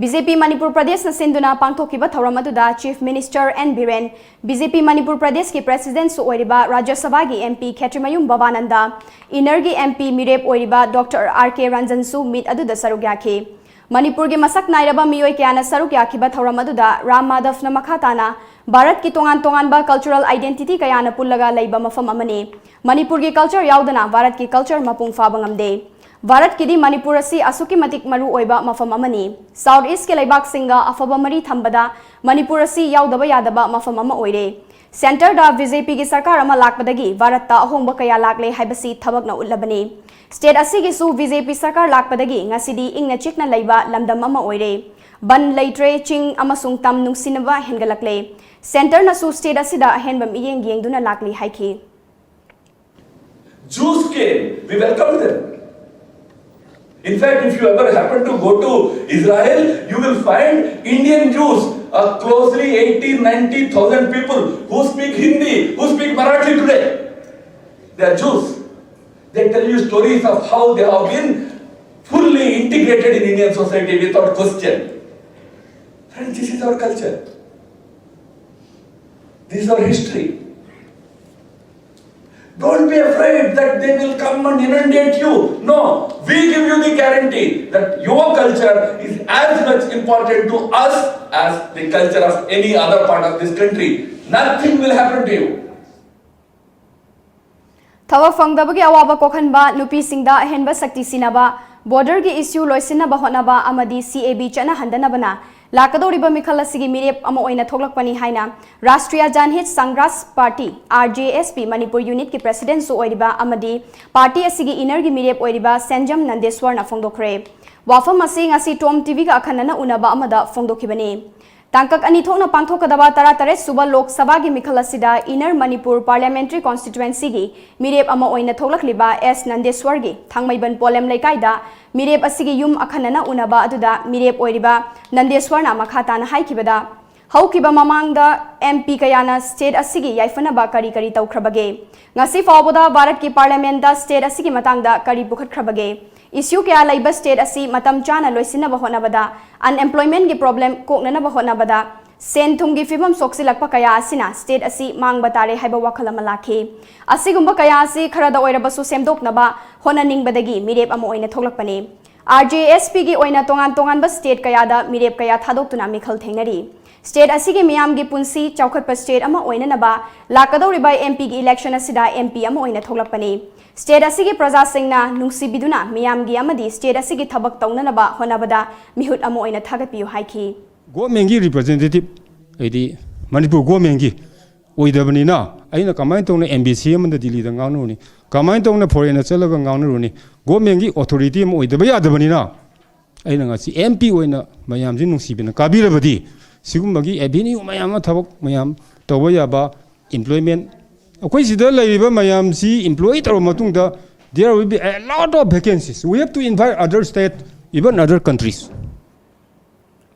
ꯕꯤ ꯖꯦ ꯄꯤ ꯃꯅꯤꯄꯨꯔ ꯄ꯭ꯔꯗꯦꯁꯅ ꯁꯤꯟꯗꯨꯅ ꯄꯥꯡꯊꯣꯛꯈꯤꯕ ꯊꯧꯔꯝ ꯑꯗꯨꯗ chief minister N Biren, B J P Manipur ꯄ꯭ꯔꯗꯦꯁꯀꯤ ꯄ꯭ꯔꯦꯁꯤꯗꯦꯟꯠꯁꯨ ꯑꯣꯏꯔꯤꯕ ꯔꯥꯖ꯭ꯌ ꯁꯚꯥꯒꯤ ꯑꯦꯝ ꯄꯤ ꯈꯦꯇ꯭ꯔꯤꯃꯌꯨꯝ ꯚꯕꯥꯅꯟꯗ, ꯏꯟꯅꯔꯒꯤ ꯑꯦꯝ ꯄꯤ ꯃꯤꯔꯦꯞ ꯑꯣꯏꯔꯤꯕ ꯗꯣꯛꯇꯔ ꯑꯥꯔ ꯀꯦ ꯔꯟꯖꯟꯁꯨ ꯃꯤꯠ ꯑꯗꯨꯗ ꯁꯔꯨꯛ ꯌꯥꯈꯤ꯫ ꯃꯅꯤꯄꯨꯔꯒꯤ ꯃꯁꯛ ꯅꯥꯏꯔꯕ ꯃꯤꯑꯣꯏ ꯀꯌꯥꯅ ꯁꯔꯨꯛ ꯌꯥꯈꯤꯕ ꯊꯧꯔꯝ ꯑꯗꯨꯗ ꯔꯥꯝ ꯃꯥꯙꯕꯅ ꯃꯈꯥ ꯇꯥꯅ, ꯚꯥꯔꯠꯀꯤ ꯇꯣꯉꯥꯟ ꯇꯣꯉꯥꯟꯕ ꯀꯜꯆꯔꯦꯜ ꯑꯥꯏꯗꯦꯟꯇꯤꯇꯤ ꯀꯌꯥꯅ ꯄꯨꯜꯂꯒ ꯂꯩꯕ ꯃꯐꯝ ꯑꯃꯅꯤ꯫ ꯃꯅꯤꯄꯨꯔꯒꯤ ꯀꯜꯆꯔ ꯌꯥꯎꯗꯅ ꯚꯥꯔꯠꯀꯤ ꯀꯜꯆꯔ ꯃꯄꯨꯡ ꯐꯥꯕ ꯉꯝꯗꯦ꯫ ꯚꯥꯔꯠꯀꯤꯗꯤ ꯃꯅꯤꯄꯨꯔ ꯑꯁꯤ ꯑꯁꯨꯛꯀꯤ ꯃꯇꯤꯛ ꯃꯔꯨ ꯑꯣꯏꯕ ꯃꯐꯝ ꯑꯃꯅꯤ꯫ ꯁꯥꯎꯠ ꯏꯁ꯭ꯠꯀꯤ ꯂꯩꯕꯥꯛꯁꯤꯡꯒ ꯑꯐꯕ ꯃꯔꯤ ꯊꯝꯕꯗ ꯃꯅꯤꯄꯨꯔ ꯑꯁꯤ ꯌꯥꯎꯗꯕ ꯌꯥꯗꯕ ꯃꯐꯝ ꯑꯃ ꯑꯣꯏꯔꯦ꯫ ꯁꯦꯟꯇꯔꯗ ꯕꯤ ꯖꯦ ꯄꯤꯒꯤ ꯁꯔꯀꯥꯔ ꯑꯃ ꯂꯥꯛꯄꯗꯒꯤ ꯚꯥꯔꯠꯇ ꯑꯍꯣꯡꯕ ꯀꯌꯥ ꯂꯥꯛꯂꯦ ꯍꯥꯏꯕꯁꯤ ꯊꯕꯛꯅ ꯎꯠꯂꯕꯅꯤ꯫ ꯁ꯭ꯇꯦꯠ ꯑꯁꯤꯒꯤꯁꯨ ꯕꯤ ꯖꯦ ꯄꯤ ꯁꯔꯀꯥꯔ ꯂꯥꯛꯄꯗꯒꯤ ꯉꯁꯤꯗꯤ ꯏꯪꯅ ꯆꯤꯛꯅ ꯂꯩꯕ ꯂꯝꯗꯝ ꯑꯃ ꯑꯣꯏꯔꯦ꯫ ꯕꯟ ꯂꯩꯇ꯭ꯔꯦ, ꯆꯤꯡ ꯑꯃꯁꯨꯡ ꯇꯝ ꯅꯨꯡꯁꯤꯅꯕ ꯍꯦꯟꯒꯠꯂꯛꯂꯦ꯫ ꯁꯦꯟꯇꯔꯅꯁꯨ ꯁ꯭ꯇꯦꯠ ꯑꯁꯤꯗ ꯑꯍꯦꯟꯕ ꯃꯤꯠꯌꯦꯡ ꯌꯦꯡꯗꯨꯅ ꯂꯥꯛꯂꯤ ꯍꯥꯏꯈꯤ꯫ Jews came, we welcomed them. In fact, if you ever happen to go to Israel, you will find Indian Jews, a closely eighty, ninety thousand people who speak Hindi, who speak Marathi today. They are Jews. They tell you stories of how they have been fully integrated in Indian society without question. Friends, this is our culture. This is our history. Don't be afraid that they will come and inundate you. No, we give you the guarantee that your culture is as much important to us as the culture of any other part of this country. Nothing will happen to you. ꯊꯕꯛ ꯐꯪꯗꯕꯒꯤ ꯑꯋꯥꯕ ꯀꯣꯛꯍꯟꯕ, ꯅꯨꯄꯤꯁꯤꯡꯗ ꯑꯍꯦꯟꯕ ꯁꯛꯇꯤ ꯁꯤꯟꯅꯕ, ꯕꯣꯔꯗꯔꯒꯤ ꯏꯁꯨ ꯂꯣꯏꯁꯤꯟꯅꯕ ꯍꯣꯠꯅꯕ ꯑꯃꯗꯤ ꯁꯤ ꯑꯦ ꯕꯤ ꯆꯠꯅꯍꯟꯗꯅꯕꯅ ꯂꯥꯛꯀꯗꯧꯔꯤꯕ ꯃꯤꯈꯜ ꯑꯁꯤꯒꯤ ꯃꯤꯔꯦꯞ ꯑꯃ ꯑꯣꯏꯅ ꯊꯣꯛꯂꯛꯄꯅꯤ ꯍꯥꯏꯅ Rashtriya Janhit Sangharsh party, R J S P, Manipur ꯌꯨꯅꯤꯠꯀꯤ ꯄ꯭ꯔꯦꯁꯤꯗꯦꯟꯠꯁꯨ ꯑꯣꯏꯔꯤꯕ ꯑꯃꯗꯤ ꯄꯥꯔꯇꯤ ꯑꯁꯤꯒꯤ ꯏꯟꯅꯔꯒꯤ ꯃꯤꯔꯦꯞ ꯑꯣꯏꯔꯤꯕ ꯁꯦꯟꯖꯝ ꯅꯟꯗꯦꯁ꯭ꯋꯔꯅ ꯐꯣꯡꯗꯣꯛꯈ꯭ꯔꯦ꯫ ꯋꯥꯐꯝ ꯑꯁꯤ ꯉꯁꯤ ꯇꯣꯝ ꯇꯤ ꯚꯤꯒ ꯑꯈꯟꯅꯅ ꯎꯅꯕ ꯑꯃꯗ ꯐꯣꯡꯗꯣꯛꯈꯤꯕꯅꯤ꯫ ꯇꯥꯡꯀꯛ ꯑꯅꯤ ꯊꯣꯛꯅ ꯄꯥꯡꯊꯣꯛꯀꯗꯕ ꯇꯔꯥꯇꯔꯦꯠ ꯁꯨꯕ ꯂꯣꯛ ꯁꯚꯥꯒꯤ ꯃꯤꯈꯜ ꯑꯁꯤꯗ ꯏꯟꯅꯔ ꯃꯅꯤꯄꯨꯔ ꯄꯥꯔꯂꯤꯌꯥꯃꯦꯟꯇ꯭ꯔꯤ ꯀꯣꯟꯁꯇꯤꯇ꯭ꯋꯦꯟꯁꯤꯒꯤ ꯃꯤꯔꯦꯞ ꯑꯃ ꯑꯣꯏꯅ ꯊꯣꯛꯂꯛꯂꯤꯕ ꯑꯦꯁ ꯅꯟꯗꯦꯁ꯭ꯋꯔꯒꯤ ꯊꯥꯡꯃꯩꯕꯟ ꯄꯣꯂꯦꯝ ꯂꯩꯀꯥꯏꯗ ꯃꯤꯔꯦꯞ ꯑꯁꯤꯒꯤ ꯌꯨꯝ ꯑꯈꯟꯅꯅ ꯎꯅꯕ ꯑꯗꯨꯗ ꯃꯤꯔꯦꯞ ꯑꯣꯏꯔꯤꯕ ꯅꯟꯗꯦꯁ꯭ꯋꯔꯅ ꯃꯈꯥ ꯇꯥꯅ ꯍꯥꯏꯈꯤꯕꯗ, ꯍꯧꯈꯤꯕ ꯃꯃꯥꯡꯗ ꯑꯦꯝ ꯄꯤ ꯀꯌꯥꯅ ꯁ꯭ꯇꯦꯠ ꯑꯁꯤꯒꯤ ꯌꯥꯏꯐꯅꯕ ꯀꯔꯤ ꯀꯔꯤ ꯇꯧꯈ꯭ꯔꯕꯒꯦ? ꯉꯁꯤ ꯐꯥꯎꯕꯗ ꯚꯥꯔꯠꯀꯤ ꯄꯥꯔꯂꯤꯌꯥꯃꯦꯟꯇ ꯁ꯭ꯇꯦꯠ ꯑꯁꯤꯒꯤ ꯃꯇꯥꯡꯗ ꯀꯔꯤ ꯄꯨꯈꯠꯈ꯭ꯔꯕꯒꯦ? ꯏꯁꯨ ꯀꯌꯥ ꯂꯩꯕ ꯁ꯭ꯇꯦꯠ ꯑꯁꯤ ꯃꯇꯝ ꯆꯥꯅ ꯂꯣꯏꯁꯤꯟꯅꯕ ꯍꯣꯠꯅꯕꯗ, ꯑꯟꯑꯦꯝꯄ꯭ꯂꯣꯏꯃꯦꯟꯠꯀꯤ ꯄ꯭ꯔꯣꯕ꯭ꯂꯦꯝ ꯀꯣꯛꯅꯅꯕ ꯍꯣꯠꯅꯕꯗ, ꯁꯦꯟ ꯊꯨꯝꯒꯤ ꯐꯤꯕꯝ ꯁꯣꯛꯆꯤꯜꯂꯛꯄ ꯀꯌꯥ ꯑꯁꯤꯅ ꯁ꯭ꯇꯦꯠ ꯑꯁꯤ ꯃꯥꯡꯕ ꯇꯥꯔꯦ ꯍꯥꯏꯕ ꯋꯥꯈꯜ ꯑꯃ ꯂꯥꯛꯈꯤ꯫ ꯑꯁꯤꯒꯨꯝꯕ ꯀꯌꯥ ꯑꯁꯤ ꯈꯔꯗ ꯑꯣꯏꯔꯕꯁꯨ ꯁꯦꯝꯗꯣꯛꯅꯕ ꯍꯣꯠꯅꯅꯤꯡꯕꯗꯒꯤ ꯃꯤꯔꯦꯞ ꯑꯃ ꯑꯣꯏꯅ ꯊꯣꯛꯂꯛꯄꯅꯤ꯫ ꯑꯥꯔ ꯖꯦ ꯑꯦꯁ ꯄꯤꯒꯤ ꯑꯣꯏꯅ ꯇꯣꯉꯥꯟ ꯇꯣꯉꯥꯟꯕ ꯁ꯭ꯇꯦꯠ ꯀꯌꯥꯗ ꯃꯤꯔꯦꯞ ꯀꯌꯥ ꯊꯥꯗꯣꯛꯇꯨꯅ ꯃꯤꯈꯜ ꯊꯦꯡꯅꯔꯤ꯫ ꯁ꯭ꯇꯦꯠ ꯑꯁꯤꯒꯤ ꯃꯤꯌꯥꯝꯒꯤ ꯄꯨꯟꯁꯤ ꯆꯥꯎꯈꯠꯄ ꯁ꯭ꯇꯦꯠ ꯑꯃ ꯑꯣꯏꯅꯅꯕ ꯂꯥꯛꯀꯗꯧꯔꯤꯕ ꯑꯦꯝ ꯄꯤꯒꯤ ꯏꯂꯦꯛꯁꯟ ꯑꯁꯤꯗ ꯑꯦꯝ ꯄꯤ ꯑꯃ ꯑꯣꯏꯅ ꯊꯣꯛꯂꯛꯄꯅꯤ꯫ ꯁ꯭ꯇꯦꯠ ꯑꯁꯤꯒꯤ ꯄ꯭ꯔꯖꯥꯁꯤꯡꯅ ꯅꯨꯡꯁꯤꯕꯤꯗꯨꯅ ꯃꯤꯌꯥꯝꯒꯤ ꯑꯃꯗꯤ ꯁ꯭ꯇꯦꯠ ꯑꯁꯤꯒꯤ ꯊꯕꯛ ꯇꯧꯅꯅꯕ ꯍꯣꯠꯅꯕꯗ ꯃꯤꯍꯨꯠ ꯑꯃ ꯑꯣꯏꯅ ꯊꯥꯒꯠꯄꯤꯌꯨ ꯍꯥꯏꯈꯤ꯫ ꯒꯣꯔꯃꯦꯟꯒꯤ ꯔꯤꯄ꯭ꯔꯖꯦꯟꯇꯦꯇꯤꯞ, ꯍꯥꯏꯗꯤ ꯃꯅꯤꯄꯨꯔ ꯒꯣꯔꯃꯦꯟꯒꯤ ꯑꯣꯏꯗꯕꯅꯤꯅ, ꯑꯩꯅ ꯀꯃꯥꯏꯅ ꯇꯧꯅ ꯑꯦꯝ ꯕꯤ ꯁꯤ ꯑꯃꯗ ꯗꯤꯜꯂꯤꯗ ꯉꯥꯡꯅꯔꯨꯅꯤ? ꯀꯃꯥꯏꯅ ꯇꯧꯅ ꯐꯣꯔꯦꯟꯗ ꯆꯠꯂꯒ ꯉꯥꯡꯅꯔꯨꯅꯤ? ꯒꯣꯔꯃꯦꯟꯒꯤ ꯑꯣꯊꯣꯔꯤꯇꯤ ꯑꯃ ꯑꯣꯏꯗꯕ ꯌꯥꯗꯕꯅꯤꯅ, ꯑꯩꯅ ꯉꯁꯤ ꯑꯦꯝ ꯄꯤ ꯑꯣꯏꯅ ꯃꯌꯥꯝꯁꯤ ꯅꯨꯡꯁꯤꯕꯤꯅ ꯀꯥꯕꯤꯔꯕꯗꯤ, ꯁꯤꯒꯨꯝꯕꯒꯤ ꯑꯦꯚꯦꯅ꯭ꯌꯨ ꯃꯌꯥꯝ ꯑꯃ, ꯊꯕꯛ ꯃꯌꯥꯝ ꯇꯧꯕ ꯌꯥꯕ, ꯑꯦꯝꯄ꯭ꯂꯣꯏꯃꯦꯟ, ꯑꯩꯈꯣꯏ ꯁꯤꯗ ꯂꯩꯔꯤꯕ ꯃꯌꯥꯝꯁꯤ ꯑꯦꯝꯄ꯭ꯂꯣꯏ ꯇꯧꯔꯕ ꯃꯇꯨꯡꯗ, there will be a lot of vacancies. We have to invite other state, even other countries.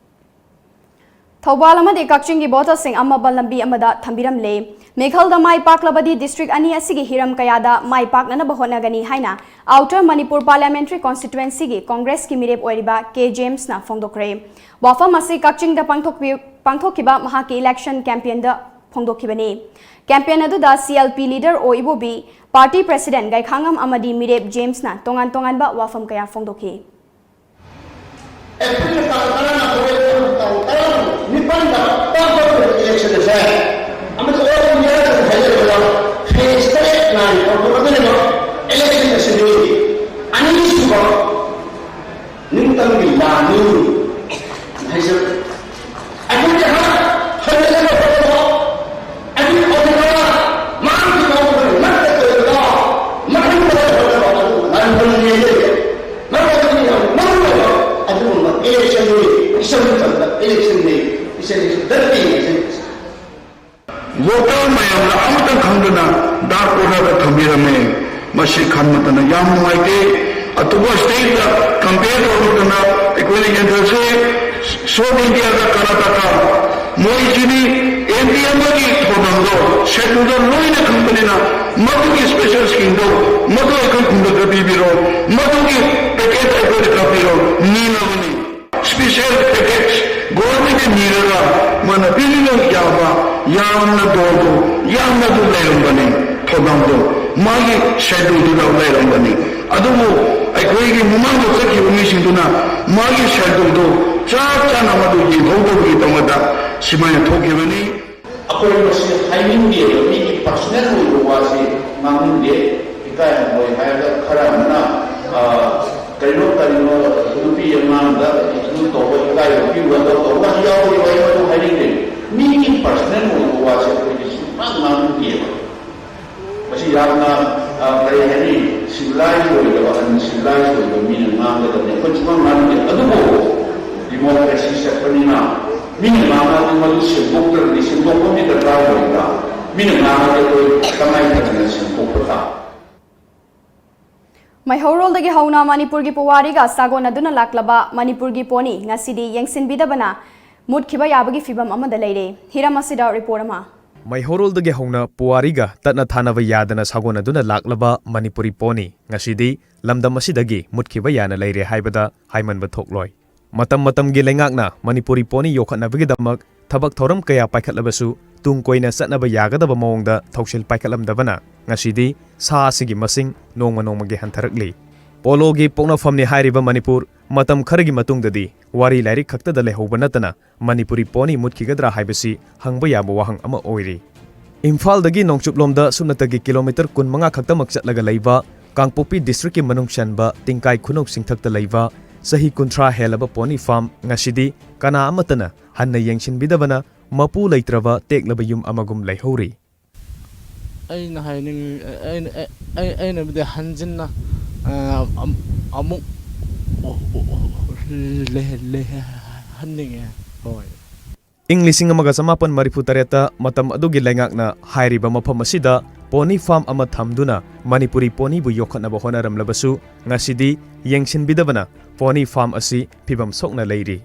Thoubal ꯑꯃꯗꯤ ꯀꯛꯆꯤꯡꯒꯤ ꯚꯣꯇꯔꯁꯤꯡ ꯑꯃꯝꯕ ꯂꯝꯕꯤ ꯑꯃꯗ ꯊꯝꯕꯤꯔꯝꯂꯦ꯫ ꯃꯤꯈꯜꯗ ꯃꯥꯏ ꯄꯥꯛꯂꯕꯗꯤ ꯗꯤꯁꯇ꯭ꯔꯤꯛ ꯑꯅꯤ ꯑꯁꯤꯒꯤ ꯍꯤꯔꯝ ꯀꯌꯥꯗ ꯃꯥꯏ ꯄꯥꯛꯅꯅꯕ ꯍꯣꯠꯅꯒꯅꯤ ꯍꯥꯏꯅ ꯑꯥꯎꯇꯔ ꯃꯅꯤꯄꯨꯔ ꯄꯥꯔꯂꯤꯌꯥꯃꯦꯟꯇ꯭ꯔꯤ ꯀꯣꯟꯁꯇꯤꯇ꯭ꯋꯦꯟꯁꯤꯒꯤ ꯀꯣꯡꯒ꯭ꯔꯦꯁꯀꯤ ꯃꯤꯔꯦꯞ ꯑꯣꯏꯔꯤꯕ ꯀꯦ ꯖꯦꯝꯁꯅ ꯐꯣꯡꯗꯣꯛꯈ꯭ꯔꯦ꯫ ꯋꯥꯐꯝ ꯑꯁꯤ ꯀꯛꯆꯤꯡꯗ ꯄꯥꯡꯊꯣꯛꯄꯤ-, ꯄꯥꯡꯊꯣꯛꯈꯤꯕ ꯃꯍꯥꯛꯀꯤ ꯏꯂꯦꯛꯁꯟ ꯀꯦꯝꯄꯦꯟꯗ ꯐꯣꯡꯗꯣꯛꯈꯤꯕꯅꯤ꯫ ꯀꯦꯝꯄꯦꯟ ꯑꯗꯨꯗ ꯁꯤ ꯑꯦꯜ ꯄꯤ ꯂꯤꯗꯔ ꯑꯣ ꯏꯕꯣꯕꯤ, ꯄꯥꯔꯇꯤ ꯄ꯭ꯔꯦꯁꯤꯗꯦꯟꯠ ꯒꯥꯏꯈꯥꯉꯝ ꯑꯃꯗꯤ ꯃꯤꯔꯦꯞ ꯖꯦꯝꯁꯅ ꯇꯣꯉꯥꯟ ꯇꯣꯉꯥꯟꯕ ꯋꯥꯐꯝ ꯀꯌꯥ ꯐꯣꯡꯗꯣꯛꯈꯤ꯫ ꯑꯦꯄ꯭ꯔꯤꯜ ꯇꯥꯡ ꯇꯔꯥꯃꯥꯊꯣꯏ, ꯇꯥꯡ ꯇꯔꯥꯅꯤꯄꯥꯟꯗ ꯄꯥꯡꯊꯣꯛꯀꯗꯕ ꯏꯂꯦꯛꯁꯟ ꯑꯁꯦ ꯑꯃꯗꯤ ꯑꯣꯜ ꯏꯟꯗꯤꯌꯥ ꯍꯥꯏꯖꯔꯕꯗ ꯐꯦꯁ ꯇꯔꯦꯠ ꯅꯥꯏꯅ ꯄꯥꯡꯊꯣꯛꯀꯗꯧꯔꯤꯕ ꯏꯂꯦꯛꯁꯟ ꯑꯁꯤꯗꯤ ꯑꯅꯤꯁꯨꯕ ꯅꯤꯡꯇꯝꯒꯤ ꯂꯥꯟꯅꯤ ꯍꯥꯏꯖꯕ꯫ ꯑꯩꯈꯣꯏꯒꯤ ꯍꯛ ꯍꯟꯅꯅꯕ ꯍꯣꯠꯅꯕ, ꯑꯩꯈꯣꯏꯒꯤ ꯑꯣꯏꯕ ꯃꯥꯡꯈꯤꯕ ꯑꯩꯈꯣꯏꯒꯤ ꯅꯠꯇ ꯑꯣꯏꯕ ꯃꯊꯪ ꯃꯊꯪ ꯍꯣꯠꯅꯕ ꯑꯗꯨ ꯂꯥꯟꯐꯝꯅꯦ꯫ ꯃꯔꯝ ꯑꯗꯨꯅ ꯌꯥꯝ ꯃꯔꯨ ꯑꯣꯏꯕ ꯑꯗꯨꯒꯨꯝꯕ ꯏꯂꯦꯛꯁꯟꯅꯤ, ꯏꯆꯝ ꯆꯝꯕ ꯏꯂꯦꯛꯁꯟꯅꯤ꯫ ꯁꯤ ꯈꯟꯕ ꯃꯇꯝꯗ ꯌꯥꯝ ꯅꯨꯡꯉꯥꯏꯇꯦ꯫ ꯑꯇꯣꯞꯄ ꯁ꯭ꯇꯦꯠꯀ ꯀꯝꯄꯤꯌꯔ ꯇꯧꯕ ꯃꯇꯝꯗ ꯑꯩꯈꯣꯏꯅ ꯌꯦꯡꯊꯔꯁꯦ, ꯁꯥꯎꯠ ꯏꯟꯗꯤꯌꯥꯒ ꯀꯔꯅꯥꯇꯀꯥ, ꯃꯣꯏꯁꯤꯗꯤ ꯑꯦꯝ ꯄꯤ ꯑꯃꯒꯤ ꯊꯧꯗꯥꯡꯗꯣ ꯁꯦꯗꯨꯜꯗ ꯂꯣꯏꯅ ꯈꯪꯕꯅꯤꯅ, ꯃꯗꯨꯒꯤ ꯁ꯭ꯄꯦꯁꯦꯜ ꯁ꯭ꯀꯤꯝꯗꯣ ꯃꯗꯨ ꯑꯩꯈꯣꯏ ꯈꯨꯟꯗ ꯈꯔ ꯄꯤꯕꯤꯔꯣ, ꯃꯗꯨꯒꯤ ꯄꯦꯀꯦꯠ ꯑꯩꯈꯣꯏꯗ ꯈꯔ ꯄꯤꯔꯣ, ꯅꯤꯅꯕꯅꯤ꯫ ꯁ꯭ꯄꯦꯁꯦꯜ ꯄꯦꯀꯦꯖ ꯒꯣꯔꯃꯦꯟꯗ ꯅꯤꯔꯒ ꯃꯥꯅ ꯄꯤꯕꯤꯕ ꯌꯥꯕ ꯌꯥꯝꯅ ꯗꯣꯜꯗꯣ, ꯌꯥꯝꯅ ꯑꯗꯨ ꯂꯩꯔꯝꯕꯅꯤ, ꯊꯧꯗꯥꯡꯗꯣ, ꯃꯥꯒꯤ ꯁꯦꯗꯨꯜꯗꯨꯗ ꯂꯩꯔꯝꯕꯅꯤ꯫ ꯑꯗꯨꯕꯨ ꯑꯩꯈꯣꯏꯒꯤ ꯃꯃꯥꯡꯗ ꯆꯠꯈꯤꯕ ꯃꯤꯁꯤꯡꯗꯨꯅ ꯃꯥꯒꯤ ꯁꯦꯗꯨꯜꯗꯣ ꯆꯞ ꯆꯥꯅ ꯃꯗꯨ ꯌꯦꯡꯍꯧꯗꯕꯒꯤꯗꯃꯛꯇ ꯁꯨꯃꯥꯏꯅ ꯊꯣꯛꯈꯤꯕꯅꯤ꯫ ꯑꯩꯈꯣꯏ ꯃꯁꯤ ꯍꯥꯏꯅꯤꯡꯗꯦꯕ, ꯃꯤꯒꯤ ꯄꯔꯁꯣꯅꯦꯜ ꯑꯣꯏꯕ ꯋꯥꯁꯤ ꯉꯥꯡꯅꯤꯡꯗꯦ꯫ ꯏꯀꯥꯏ ꯍꯪꯒꯣꯏ ꯍꯥꯏꯔꯒ ꯈꯔ ꯑꯃꯅ, ꯑ, ꯀꯔꯤꯅꯣ ꯀꯔꯤꯅꯣ ꯅꯨꯄꯤ ꯑꯉꯥꯡꯗ ꯑꯗꯨ ꯇꯧꯕ, ꯏꯀꯥꯏꯕ ꯄꯤꯕ, ꯑꯗꯨ ꯇꯧꯕ ꯌꯥꯎꯔꯤꯕ, ꯑꯩ ꯃꯗꯨ ꯍꯥꯏꯅꯤꯡꯗꯦ꯫ ꯃꯤꯒꯤ ꯄꯔꯁꯣꯅꯦꯜ ꯑꯣꯏꯕ ꯋꯥꯁꯦ ꯑꯩꯈꯣꯏꯗꯤ ꯁꯨꯡꯉꯥꯡ ꯉꯥꯡꯅꯤꯡꯗꯦꯕ꯫ ꯃꯁꯤ ꯌꯥꯝꯅ, ꯑ, ꯀꯔꯤ ꯍꯥꯏꯅꯤ, ꯁꯤꯚꯤꯂꯥꯏꯖ ꯑꯣꯏꯗꯕ, ꯑꯟꯁꯤꯚꯤꯂꯥꯏꯖ ꯑꯣꯏꯕ ꯃꯤꯅ ꯉꯥꯡꯒꯗꯕꯅꯤ꯫ ꯑꯩꯈꯣꯏ ꯁꯨꯡꯉꯥꯡ ꯉꯥꯡꯅꯤꯡꯗꯦ꯫ ꯑꯗꯨꯕꯨ ꯗꯤꯃꯣꯀ꯭ꯔꯦꯁꯤ ꯆꯠꯄꯅꯤꯅ ꯃꯤꯅ ꯉꯥꯡꯉꯗꯤ ꯃꯗꯨ ꯁꯦꯡꯗꯣꯛꯇ꯭ꯔꯗꯤ, ꯁꯦꯡꯗꯣꯛꯄ ꯑꯃꯗꯤ ꯗꯔꯀꯥꯔ ꯑꯣꯏꯗ꯭ꯔꯥ? ꯃꯤꯅ ꯉꯥꯡꯉꯗꯤ ꯑꯩꯈꯣꯏ ꯇꯉꯥꯏ ꯐꯗꯅ ꯁꯦꯡꯗꯣꯛꯄ ꯇꯥꯕ꯫ ꯃꯩꯍꯧꯔꯣꯜꯗꯒꯤ ꯍꯧꯅ ꯃꯅꯤꯄꯨꯔꯒꯤ ꯄꯨꯋꯥꯔꯤꯒ ꯁꯥꯒꯣꯟꯅꯗꯨꯅ ꯂꯥꯛꯂꯕ ꯃꯅꯤꯄꯨꯔꯒꯤ ꯄꯣꯅꯤ ꯉꯁꯤꯗꯤ ꯌꯦꯡꯁꯤꯟꯕꯤꯗꯕꯅ ꯃꯨꯠꯈꯤꯕ ꯌꯥꯕꯒꯤ ꯐꯤꯕꯝ ꯑꯃꯗ ꯂꯩꯔꯦ꯫ ꯍꯤꯔꯝ ꯑꯁꯤꯗ ꯔꯤꯄꯣꯔꯠ ꯑꯃ꯫ ꯃꯩꯍꯧꯔꯣꯜꯗꯒꯤ ꯍꯧꯅ ꯄꯨꯋꯥꯔꯤꯒ ꯇꯠꯅ ꯊꯥꯅꯕ ꯌꯥꯗꯅ ꯁꯥꯒꯣꯟꯅꯗꯨꯅ ꯂꯥꯛꯂꯕ ꯃꯅꯤꯄꯨꯔꯤ ꯄꯣꯅꯤ ꯉꯁꯤꯗꯤ ꯂꯝꯗꯝ ꯑꯁꯤꯗꯒꯤ ꯃꯨꯠꯈꯤꯕ ꯌꯥꯅ ꯂꯩꯔꯦ ꯍꯥꯏꯕꯗ ꯍꯥꯏꯃꯟꯕ ꯊꯣꯛꯂꯣꯏ꯫ ꯃꯇꯝ ꯃꯇꯝꯒꯤ ꯂꯩꯉꯥꯛꯅ ꯃꯅꯤꯄꯨꯔꯤ ꯄꯣꯅꯤ ꯌꯣꯛꯈꯠꯅꯕꯒꯤꯗꯃꯛ ꯊꯕꯛ ꯊꯧꯔꯝ ꯀꯌꯥ ꯄꯥꯏꯈꯠꯂꯕꯁꯨ, ꯇꯨꯡ ꯀꯣꯏꯅ ꯆꯠꯅꯕ ꯌꯥꯒꯗꯕ ꯃꯑꯣꯡꯗ ꯊꯧꯁꯤꯜ ꯄꯥꯏꯈꯠꯂꯝꯗꯕꯅ ꯉꯁꯤꯗꯤ ꯁꯥ ꯑꯁꯤꯒꯤ ꯃꯁꯤꯡ ꯅꯣꯡꯃ ꯅꯣꯡꯃꯒꯤ ꯍꯟꯊꯔꯛꯂꯤ꯫ ꯄꯣꯂꯣꯒꯤ ꯄꯣꯛꯅꯐꯝꯅꯤ ꯍꯥꯏꯔꯤꯕ ꯃꯅꯤꯄꯨꯔ ꯃꯇꯝ ꯈꯔꯒꯤ ꯃꯇꯨꯡꯗꯗꯤ ꯋꯥꯔꯤ ꯂꯥꯏꯔꯤꯛ ꯈꯛꯇꯗ ꯂꯩꯍꯧꯕ ꯅꯠꯇꯅ ꯃꯅꯤꯄꯨꯔꯤ ꯄꯣꯅꯤ ꯃꯨꯠꯈꯤꯒꯗ꯭ꯔꯥ ꯍꯥꯏꯕꯁꯤ ꯍꯪꯕ ꯌꯥꯕ ꯋꯥꯍꯪ ꯑꯃ ꯑꯣꯏꯔꯤ꯫ ꯏꯝꯐꯥꯜꯗꯒꯤ ꯅꯣꯡꯆꯨꯞꯂꯣꯝꯗ ꯁꯨꯞꯅꯇꯒꯤ ꯀꯤꯂꯣꯃꯤꯇꯔ ꯀꯨꯟꯃꯉꯥ ꯈꯛꯇꯃꯛ ꯆꯠꯂꯒ ꯂꯩꯕ ꯀꯥꯡꯄꯣꯛꯄꯤ ꯗꯤꯁꯇ꯭ꯔꯤꯛꯀꯤ ꯃꯅꯨꯡ ꯆꯟꯕ ꯇꯤꯡꯀꯥꯏ ꯈꯨꯅꯧ ꯆꯤꯡꯊꯛꯇ ꯂꯩꯕ ꯆꯍꯤ ꯀꯨꯟꯊ꯭ꯔꯥ ꯍꯦꯜꯂꯕ ꯄꯣꯅꯤ ꯐꯥꯔꯝ ꯉꯁꯤꯗꯤ ꯀꯅꯥ ꯑꯃꯠꯇꯅ ꯍꯟꯅ ꯌꯦꯡꯁꯤꯟꯕꯤꯗꯕꯅ ꯃꯄꯨ ꯂꯩꯇ꯭ꯔꯕ ꯇꯦꯛꯂꯕ ꯌꯨꯝ ꯑꯃꯒꯨꯝ ꯂꯩꯍꯧꯔꯤ꯫ ꯑꯩꯅ ꯍꯥꯏꯅꯤꯡ-, ꯑꯩꯅ, ꯑꯩ-, ꯑꯩꯅꯕꯨꯗꯤ ꯍꯟꯖꯤꯟꯅ, ꯑ, ꯑꯝ-, ꯑꯃꯨꯛ ꯂꯩ-, ꯂꯩꯍꯟꯅꯤꯡꯉꯦ꯫ ꯍꯣꯏ꯫ ꯏꯪ ꯂꯤꯁꯤꯡ ꯑꯃꯒ ꯆꯃꯥꯄꯟ ꯃꯔꯤꯐꯨ ꯇꯔꯦꯠꯇ ꯃꯇꯝ ꯑꯗꯨꯒꯤ ꯂꯩꯉꯥꯛꯅ ꯍꯥꯏꯔꯤꯕ ꯃꯐꯝ ꯑꯁꯤꯗ pony farm ꯑꯃ ꯊꯝꯗꯨꯅ ꯃꯅꯤꯄꯨꯔꯤ ponyꯕꯨ ꯌꯣꯛꯈꯠꯅꯕ ꯍꯣꯠꯅꯔꯝꯂꯕꯁꯨ, ꯉꯁꯤꯗꯤ ꯌꯦꯡꯁꯤꯟꯕꯤꯗꯕꯅ pony farm ꯑꯁꯤ ꯐꯤꯕꯝ ꯁꯣꯛꯅ ꯂꯩꯔꯤ꯫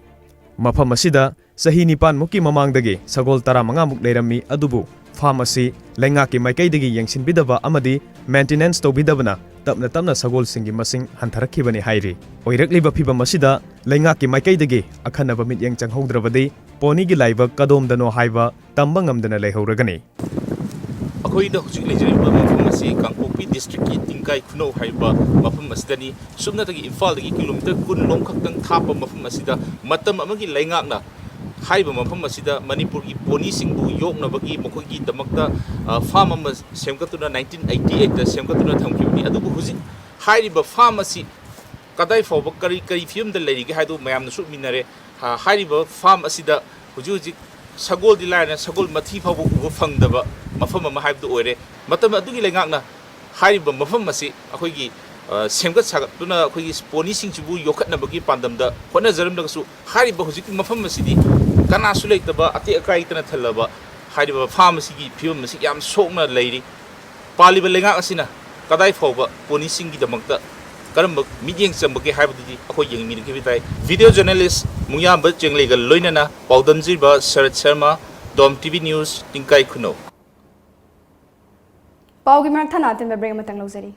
ꯃꯐꯝ ꯑꯁꯤꯗ ꯆꯍꯤ ꯅꯤꯄꯥꯟ ꯃꯨꯛꯀꯤ ꯃꯃꯥꯡꯗꯒꯤ ꯁꯒꯣꯜ ꯇꯔꯥꯃꯉꯥ ꯃꯨꯛ ꯂꯩꯔꯝꯃꯤ, ꯑꯗꯨꯕꯨ farm ꯑꯁꯤ ꯂꯩꯉꯥꯛꯀꯤ ꯃꯥꯏꯀꯩꯗꯒꯤ ꯌꯦꯡꯁꯤꯟꯕꯤꯗꯕ ꯑꯃꯗꯤ maintenance ꯇꯧꯕꯤꯗꯕꯅ ꯇꯞꯅ ꯇꯞꯅ ꯁꯒꯣꯜꯁꯤꯡꯒꯤ ꯃꯁꯤꯡ ꯍꯟꯊꯔꯛꯈꯤꯕꯅꯤ ꯍꯥꯏꯔꯤ꯫ ꯑꯣꯏꯔꯛꯂꯤꯕ ꯐꯤꯕꯝ ꯑꯁꯤꯗ ꯂꯩꯉꯥꯛꯀꯤ ꯃꯥꯏꯀꯩꯗꯒꯤ ꯑꯈꯟꯅꯕ ꯃꯤꯠꯌꯦꯡ ꯆꯪꯍꯧꯗ꯭ꯔꯕꯗꯤ ponyꯒꯤ ꯂꯥꯏꯕꯛ ꯀꯗꯣꯝꯗꯅꯣ ꯍꯥꯏꯕ ꯇꯝꯕ ꯉꯝꯗꯅ ꯂꯩꯍꯧꯔꯒꯅꯤ꯫ ꯑꯩꯈꯣꯏꯅ ꯍꯧꯖꯤꯛ ꯂꯩꯖꯔꯤꯕ ꯃꯐꯝ ꯑꯁꯤ ꯀꯥꯡꯄꯣꯛꯄꯤ districtꯀꯤ ꯇꯤꯡꯀꯥꯏ ꯈꯨꯅꯧ ꯍꯥꯏꯔꯤꯕ ꯃꯐꯝ ꯑꯁꯤꯗꯅꯤ꯫ ꯁꯨꯞꯅꯇꯒꯤ ꯏꯝꯐꯥꯜꯗꯒꯤ kilometre ꯀꯨꯟ ꯂꯣꯝ ꯈꯛꯇꯪ ꯊꯥꯞꯄ ꯃꯐꯝ ꯑꯁꯤꯗ ꯃꯇꯝ ꯑꯃꯒꯤ ꯂꯩꯉꯥꯛꯅ ꯍꯥꯏꯔꯤꯕ ꯃꯐꯝ ꯑꯁꯤꯗ ꯃꯅꯤꯄꯨꯔꯒꯤ ponyꯁꯤꯡꯕꯨ ꯌꯣꯛꯅꯕꯒꯤ ꯃꯈꯣꯏꯒꯤꯗꯃꯛꯇ, ꯑ, farm ꯑꯃ ꯁꯦꯝꯒꯠꯇꯨꯅ nineteen eighty eightꯇ ꯁꯦꯝꯒꯠꯇꯨꯅ ꯊꯝꯈꯤꯕꯅꯤ꯫ ꯑꯗꯨꯕꯨ ꯍꯧꯖꯤꯛ ꯍꯥꯏꯔꯤꯕ farm ꯑꯁꯤ ꯀꯗꯥꯏ ꯐꯥꯎꯕ ꯀꯔꯤ, ꯀꯔꯤ ꯐꯤꯕꯝꯗ ꯂꯩꯔꯤꯒꯦ ꯍꯥꯏꯗꯨ ꯃꯌꯥꯝꯅꯁꯨ ꯎꯃꯤꯟꯅꯔꯦ꯫ ꯍꯥ-, ꯍꯥꯏꯔꯤꯕ farm ꯑꯁꯤꯗ ꯍꯧꯖꯤꯛ ꯍꯧꯖꯤꯛ ꯁꯒꯣꯜꯗꯤ ꯂꯥꯏꯔꯅ ꯁꯒꯣꯜ ꯃꯊꯤ ꯐꯥꯎꯕ ꯎꯕ ꯐꯪꯗꯕ ꯃꯐꯝ ꯑꯃ ꯍꯥꯏꯕꯗꯨ ꯑꯣꯏꯔꯦ꯫ ꯃꯇꯝ ꯑꯗꯨꯒꯤ ꯂꯩꯉꯥꯛꯅ ꯍꯥꯏꯔꯤꯕ ꯃꯐꯝ ꯑꯁꯤ ꯑꯩꯈꯣꯏꯒꯤ, ꯑ, ꯁꯦꯝꯒꯠ ꯁꯥꯒꯠꯇꯨꯅ ꯑꯩꯈꯣꯏꯒꯤ ponyꯁꯤꯡꯁꯤꯕꯨ ꯌꯣꯛꯈꯠꯅꯕꯒꯤ ꯄꯥꯟꯗꯝꯗ ꯍꯣꯠꯅꯖꯔꯝꯂꯒꯁꯨ, ꯍꯥꯏꯔꯤꯕ ꯍꯧꯖꯤꯛꯀꯤ ꯃꯐꯝ ꯑꯁꯤꯗꯤ ꯀꯅꯥꯁꯨ ꯂꯩꯇꯕ, ꯑꯇꯦꯛ ꯑꯀꯥꯏꯇꯅ ꯊꯜꯂꯕ ꯍꯥꯏꯔꯤꯕ farm ꯑꯁꯤꯒꯤ ꯐꯤꯕꯝ ꯑꯁꯤ ꯌꯥꯝ ꯁꯣꯛꯅ ꯂꯩꯔꯤ꯫ ꯄꯥꯜꯂꯤꯕ ꯂꯩꯉꯥꯛ ꯑꯁꯤꯅ ꯀꯗꯥꯏ ꯐꯥꯎꯕ ponyꯁꯤꯡꯒꯤꯗꯃꯛꯇ ꯀꯔꯝꯕ ꯃꯤꯠꯌꯦꯡ ꯆꯪꯕꯒꯦ ꯍꯥꯏꯕꯗꯨꯗꯤ ꯑꯩꯈꯣꯏ ꯌꯦꯡꯃꯤꯟꯅꯈꯤꯕ ꯇꯥꯏ꯫ Video journalist ꯃꯨꯡꯌꯥꯝꯕ ꯆꯦꯡꯂꯩꯒ ꯂꯣꯏꯅꯅ ꯄꯥꯎꯗꯝꯖꯤꯕ ꯁꯔꯠ ꯁꯔꯃ, Dom TV News, ꯇꯤꯡꯀꯥꯏ ꯈꯨꯅꯧ꯫ ꯄꯥꯎꯒꯤ ꯃꯔꯛ ꯊꯠꯅ ꯑꯇꯦꯟꯕ break ꯑꯃꯇꯪ ꯂꯧꯖꯔꯤ꯫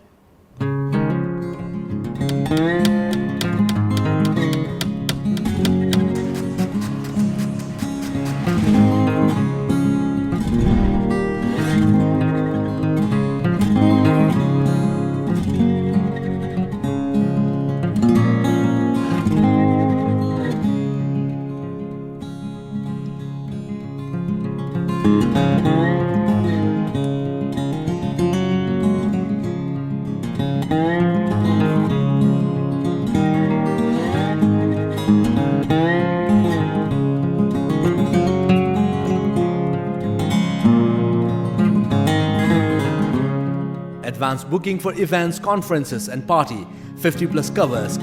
Advance booking for events, conferences and party, fifty plus covers.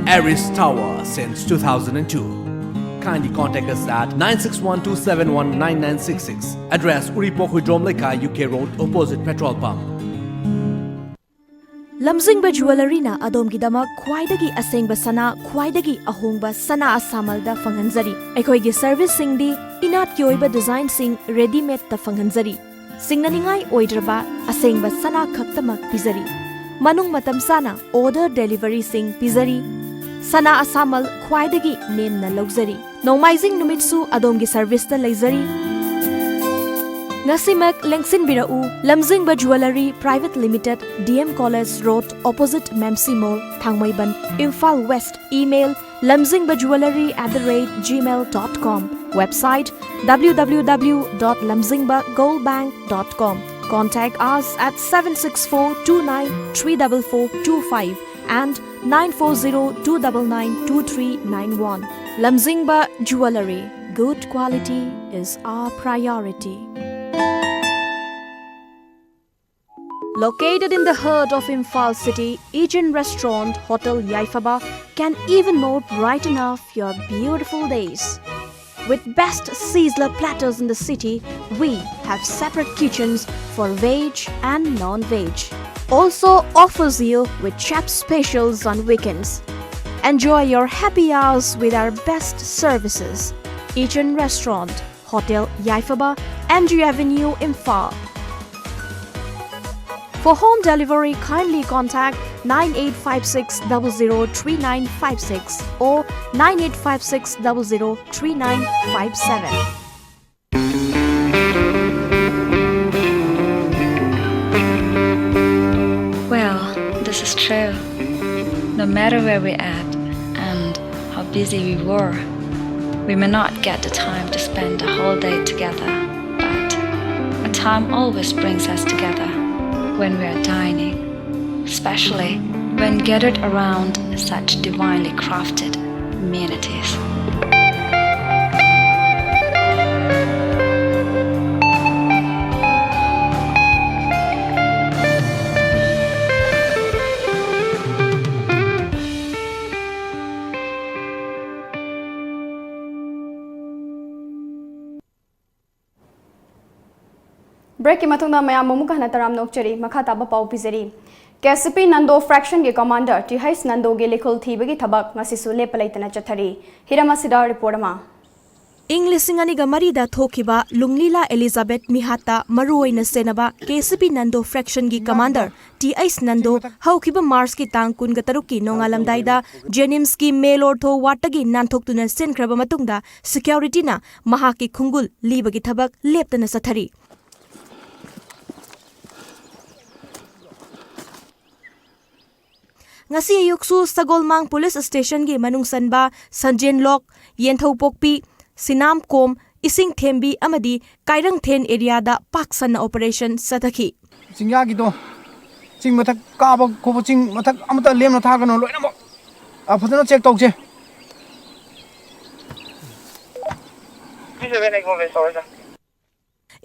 Aris Tower since two thousand and two. Kindly contact us at nine six one two seven one nine nine six six. Address: Uripok Huidrom Lekha, U K Road, opposite petrol pump. ꯂꯝꯖꯤꯡꯕ ꯖꯨꯋꯦꯂꯔꯤꯅ ꯑꯗꯣꯝꯒꯤꯗꯃꯛ ꯈ꯭ꯋꯥꯏꯗꯒꯤ ꯑꯁꯦꯡꯕ ꯁꯅꯥ, ꯈ꯭ꯋꯥꯏꯗꯒꯤ ꯑꯍꯣꯡꯕ ꯁꯅꯥ ꯑꯁꯥꯃꯜꯗ ꯐꯪꯍꯟꯖꯔꯤ꯫ ꯑꯩꯈꯣꯏꯒꯤ ꯁꯔꯚꯤꯁꯁꯤꯡꯗꯤ ꯏꯅꯥꯠꯀꯤ ꯑꯣꯏꯕ ꯗꯤꯖꯥꯏꯟꯁꯤꯡ ꯔꯦꯗꯤꯃꯦꯗꯇ ꯐꯪꯍꯟꯖꯔꯤ꯫ ꯁꯤꯡꯅꯅꯤꯡꯉꯥꯏ ꯑꯣꯏꯗ꯭ꯔꯕ ꯑꯁꯦꯡꯕ ꯁꯅꯥ ꯈꯛꯇꯃꯛ ꯄꯤꯖꯔꯤ꯫ ꯃꯅꯨꯡ ꯃꯇꯝ ꯆꯥꯅ ꯑꯣꯔꯗꯔ ꯗꯦꯂꯤꯚꯔꯤꯁꯤꯡ ꯄꯤꯖꯔꯤ꯫ ꯁꯅꯥ ꯑꯁꯥꯃꯜ ꯈ꯭ꯋꯥꯏꯗꯒꯤ ꯅꯦꯝꯅ ꯂꯧꯖꯔꯤ꯫ ꯅꯣꯡꯃꯥꯏꯖꯤꯡ ꯅꯨꯃꯤꯠꯁꯨ ꯑꯗꯣꯝꯒꯤ ꯁꯔꯚꯤꯁꯇ ꯂꯩꯖꯔꯤ꯫ ꯉꯁꯤꯃꯛ ꯂꯦꯡꯁꯤꯟꯕꯤꯔꯛꯎ, Lamzingba jewellery private limited, D M college road, opposite ꯃꯦꯝꯁꯤ mall, Thangmeiband, Imphal west. Email: lamzingba jewellery at the rate gmail dot com. Website: W W W dot lamzingba gold bank dot com. Contact us at seven six four two nine three double four two five and nine four zero two double nine two three nine one. Lamzingba Jewellery. Good quality is our priority. Located in the heart of Imphal city, Ijin Restaurant Hotel Yaifaba can even more brighten up your beautiful days. With best Sizzler platters in the city, we have separate kitchens for veg and non-veg. Also offers you with chef specials on weekends. Enjoy your happy hours with our best services. Ijin Restaurant, Hotel Yaifaba, M G Avenue, Imphal. For home delivery, kindly contact nine eight five six double zero three nine five six or nine eight five six double zero three nine five seven. Well, this is true. No matter where we're at and how busy we were, we may not get the time to spend the whole day together, but a time always brings us together when we are dining, especially when gathered around such divinely crafted amenities. ꯕ꯭ꯔꯦꯛꯀꯤ ꯃꯇꯨꯡꯗ ꯃꯌꯥꯝꯕꯨ ꯑꯃꯨꯛꯀ ꯍꯟꯅ ꯇꯔꯥꯝꯅ ꯑꯣꯛꯆꯔꯤ꯫ ꯃꯈꯥ ꯇꯥꯕ ꯄꯥꯎ ꯄꯤꯖꯔꯤ꯫ K C ꯄꯤ Nando ꯐ꯭ꯔꯦꯛꯁꯟꯒꯤ commander T H ꯅꯟꯗꯣꯒꯤ ꯂꯤꯈꯨꯜ ꯊꯤꯕꯒꯤ ꯊꯕꯛ ꯉꯁꯤꯁꯨ ꯂꯦꯞꯄ ꯂꯩꯇꯅ ꯆꯠꯊꯔꯤ꯫ ꯍꯤꯔꯝ ꯑꯁꯤꯗ ꯔꯤꯄꯣꯔꯠ ꯑꯃ꯫ ꯏꯪ ꯂꯤꯁꯤꯡ ꯑꯅꯤꯒ ꯃꯔꯤꯗ ꯊꯣꯛꯈꯤꯕ ꯂꯨꯡꯂꯤꯂꯥ ꯑꯦꯂꯤꯖꯥꯕꯦꯊ ꯃꯤꯍꯥꯠꯇ ꯃꯔꯨꯑꯣꯏꯅ ꯁꯦꯟꯅꯕ ꯀꯦ ꯁꯤ ꯄꯤ Nando ꯐ꯭ꯔꯦꯛꯁꯟꯒꯤ commander T H Nando ꯍꯧꯈꯤꯕ ꯃꯥꯔꯆꯀꯤ ꯇꯥꯡ ꯀꯨꯟꯒ ꯇꯔꯨꯛꯀꯤ ꯅꯣꯡꯉꯥꯜꯂꯝꯗꯥꯏꯗ ꯖꯦꯅꯤꯝꯁꯀꯤ ꯃꯦꯜ ꯑꯣꯔꯊꯣ ꯋꯥꯔꯗꯇꯒꯤ ꯅꯥꯟꯊꯣꯛꯇꯨꯅ ꯆꯦꯟꯈ꯭ꯔꯕ ꯃꯇꯨꯡꯗ ꯁꯦꯀ꯭ꯌꯨꯔꯤꯇꯤꯅ ꯃꯍꯥꯛꯀꯤ ꯈꯨꯡꯒꯨꯜ ꯂꯤꯕꯒꯤ ꯊꯕꯛ ꯂꯦꯞꯇꯅ ꯆꯠꯊꯔꯤ꯫ ꯉꯁꯤ ꯑꯌꯨꯛꯁꯨ ꯁꯒꯣꯜꯃꯥꯡ ꯄꯨꯂꯤꯁ ꯁ꯭ꯇꯦꯁꯟꯒꯤ ꯃꯅꯨꯡ ꯆꯟꯕ ꯁꯟꯖꯦꯟꯂꯣꯛ, ꯌꯦꯟꯊꯧꯄꯣꯛꯄꯤ, ꯁꯤꯅꯥꯝꯀꯣꯝ, ꯏꯁꯤꯡꯊꯦꯝꯕꯤ ꯑꯃꯗꯤ ꯀꯥꯏꯔꯪꯊꯦꯟ ꯑꯦꯔꯤꯌꯥꯗ ꯄꯥꯛ ꯁꯟꯅ ꯑꯣꯄꯔꯦꯁꯟ ꯆꯠꯊꯈꯤ꯫ ꯆꯤꯡꯌꯥꯒꯤꯗꯣ, ꯆꯤꯡ ꯃꯊꯛ ꯀꯥꯕ ꯈꯣꯠꯄ, ꯆꯤꯡ ꯃꯊꯛ ꯑꯃꯠꯇ ꯂꯦꯝꯅ ꯊꯥꯒꯅꯨ, ꯂꯣꯏꯅꯃꯛ, ꯑ, ꯐꯖꯅ ꯆꯦꯛ ꯇꯧꯁꯦ꯫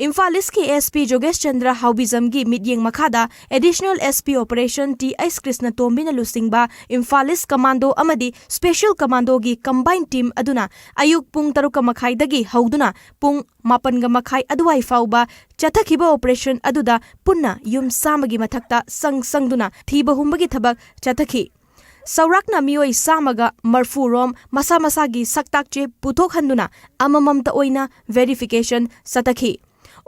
ꯏꯝꯐꯥꯜ ꯏꯁꯀꯤ ꯑꯦꯁ ꯄꯤ ꯖꯣꯒꯦꯁ ꯆꯟꯗ꯭ꯔ ꯍꯥꯎꯕꯤꯖꯝꯒꯤ ꯃꯤꯠꯌꯦꯡ ꯃꯈꯥꯗ additional S P operation T H Krishna ꯇꯣꯝꯕꯤꯅ ꯂꯨꯆꯤꯡꯕ ꯏꯝꯐꯥꯜ ꯏꯁ ꯀꯃꯥꯟꯗꯣ ꯑꯃꯗꯤ ꯁ꯭ꯄꯦꯁꯦꯜ ꯀꯃꯥꯟꯗꯣꯒꯤ ꯀꯝꯕꯥꯏꯟ ꯇꯤꯝ ꯑꯗꯨꯅ ꯑꯌꯨꯛ ꯄꯨꯡ ꯇꯔꯨꯛꯀ ꯃꯈꯥꯏꯗꯒꯤ ꯍꯧꯗꯨꯅ ꯄꯨꯡ ꯃꯥꯄꯟꯒ ꯃꯈꯥꯏ ꯑꯗꯨꯋꯥꯏ ꯐꯥꯎꯕ ꯆꯠꯊꯈꯤꯕ ꯑꯣꯄꯔꯦꯁꯟ ꯑꯗꯨꯗ ꯄꯨꯟꯅ ꯌꯨꯝ ꯆꯥꯝꯃꯒꯤ ꯃꯊꯛꯇ ꯆꯪ ꯆꯪꯗꯨꯅ ꯊꯤꯕ ꯍꯨꯝꯕꯒꯤ ꯊꯕꯛ ꯆꯠꯊꯈꯤ꯫ ꯆꯥꯎꯔꯥꯛꯅ ꯃꯤꯑꯣꯏ ꯆꯥꯝꯃꯒ ꯃꯔꯐꯨ ꯔꯣꯝ ꯃꯁꯥ ꯃꯁꯥꯒꯤ ꯁꯛꯇꯥꯛ ꯆꯦ ꯄꯨꯊꯣꯛꯍꯟꯗꯨꯅ ꯑꯃꯃꯝꯇ ꯑꯣꯏꯅ ꯚꯦꯔꯤꯐꯤꯀꯦꯁꯟ ꯆꯠꯊꯈꯤ꯫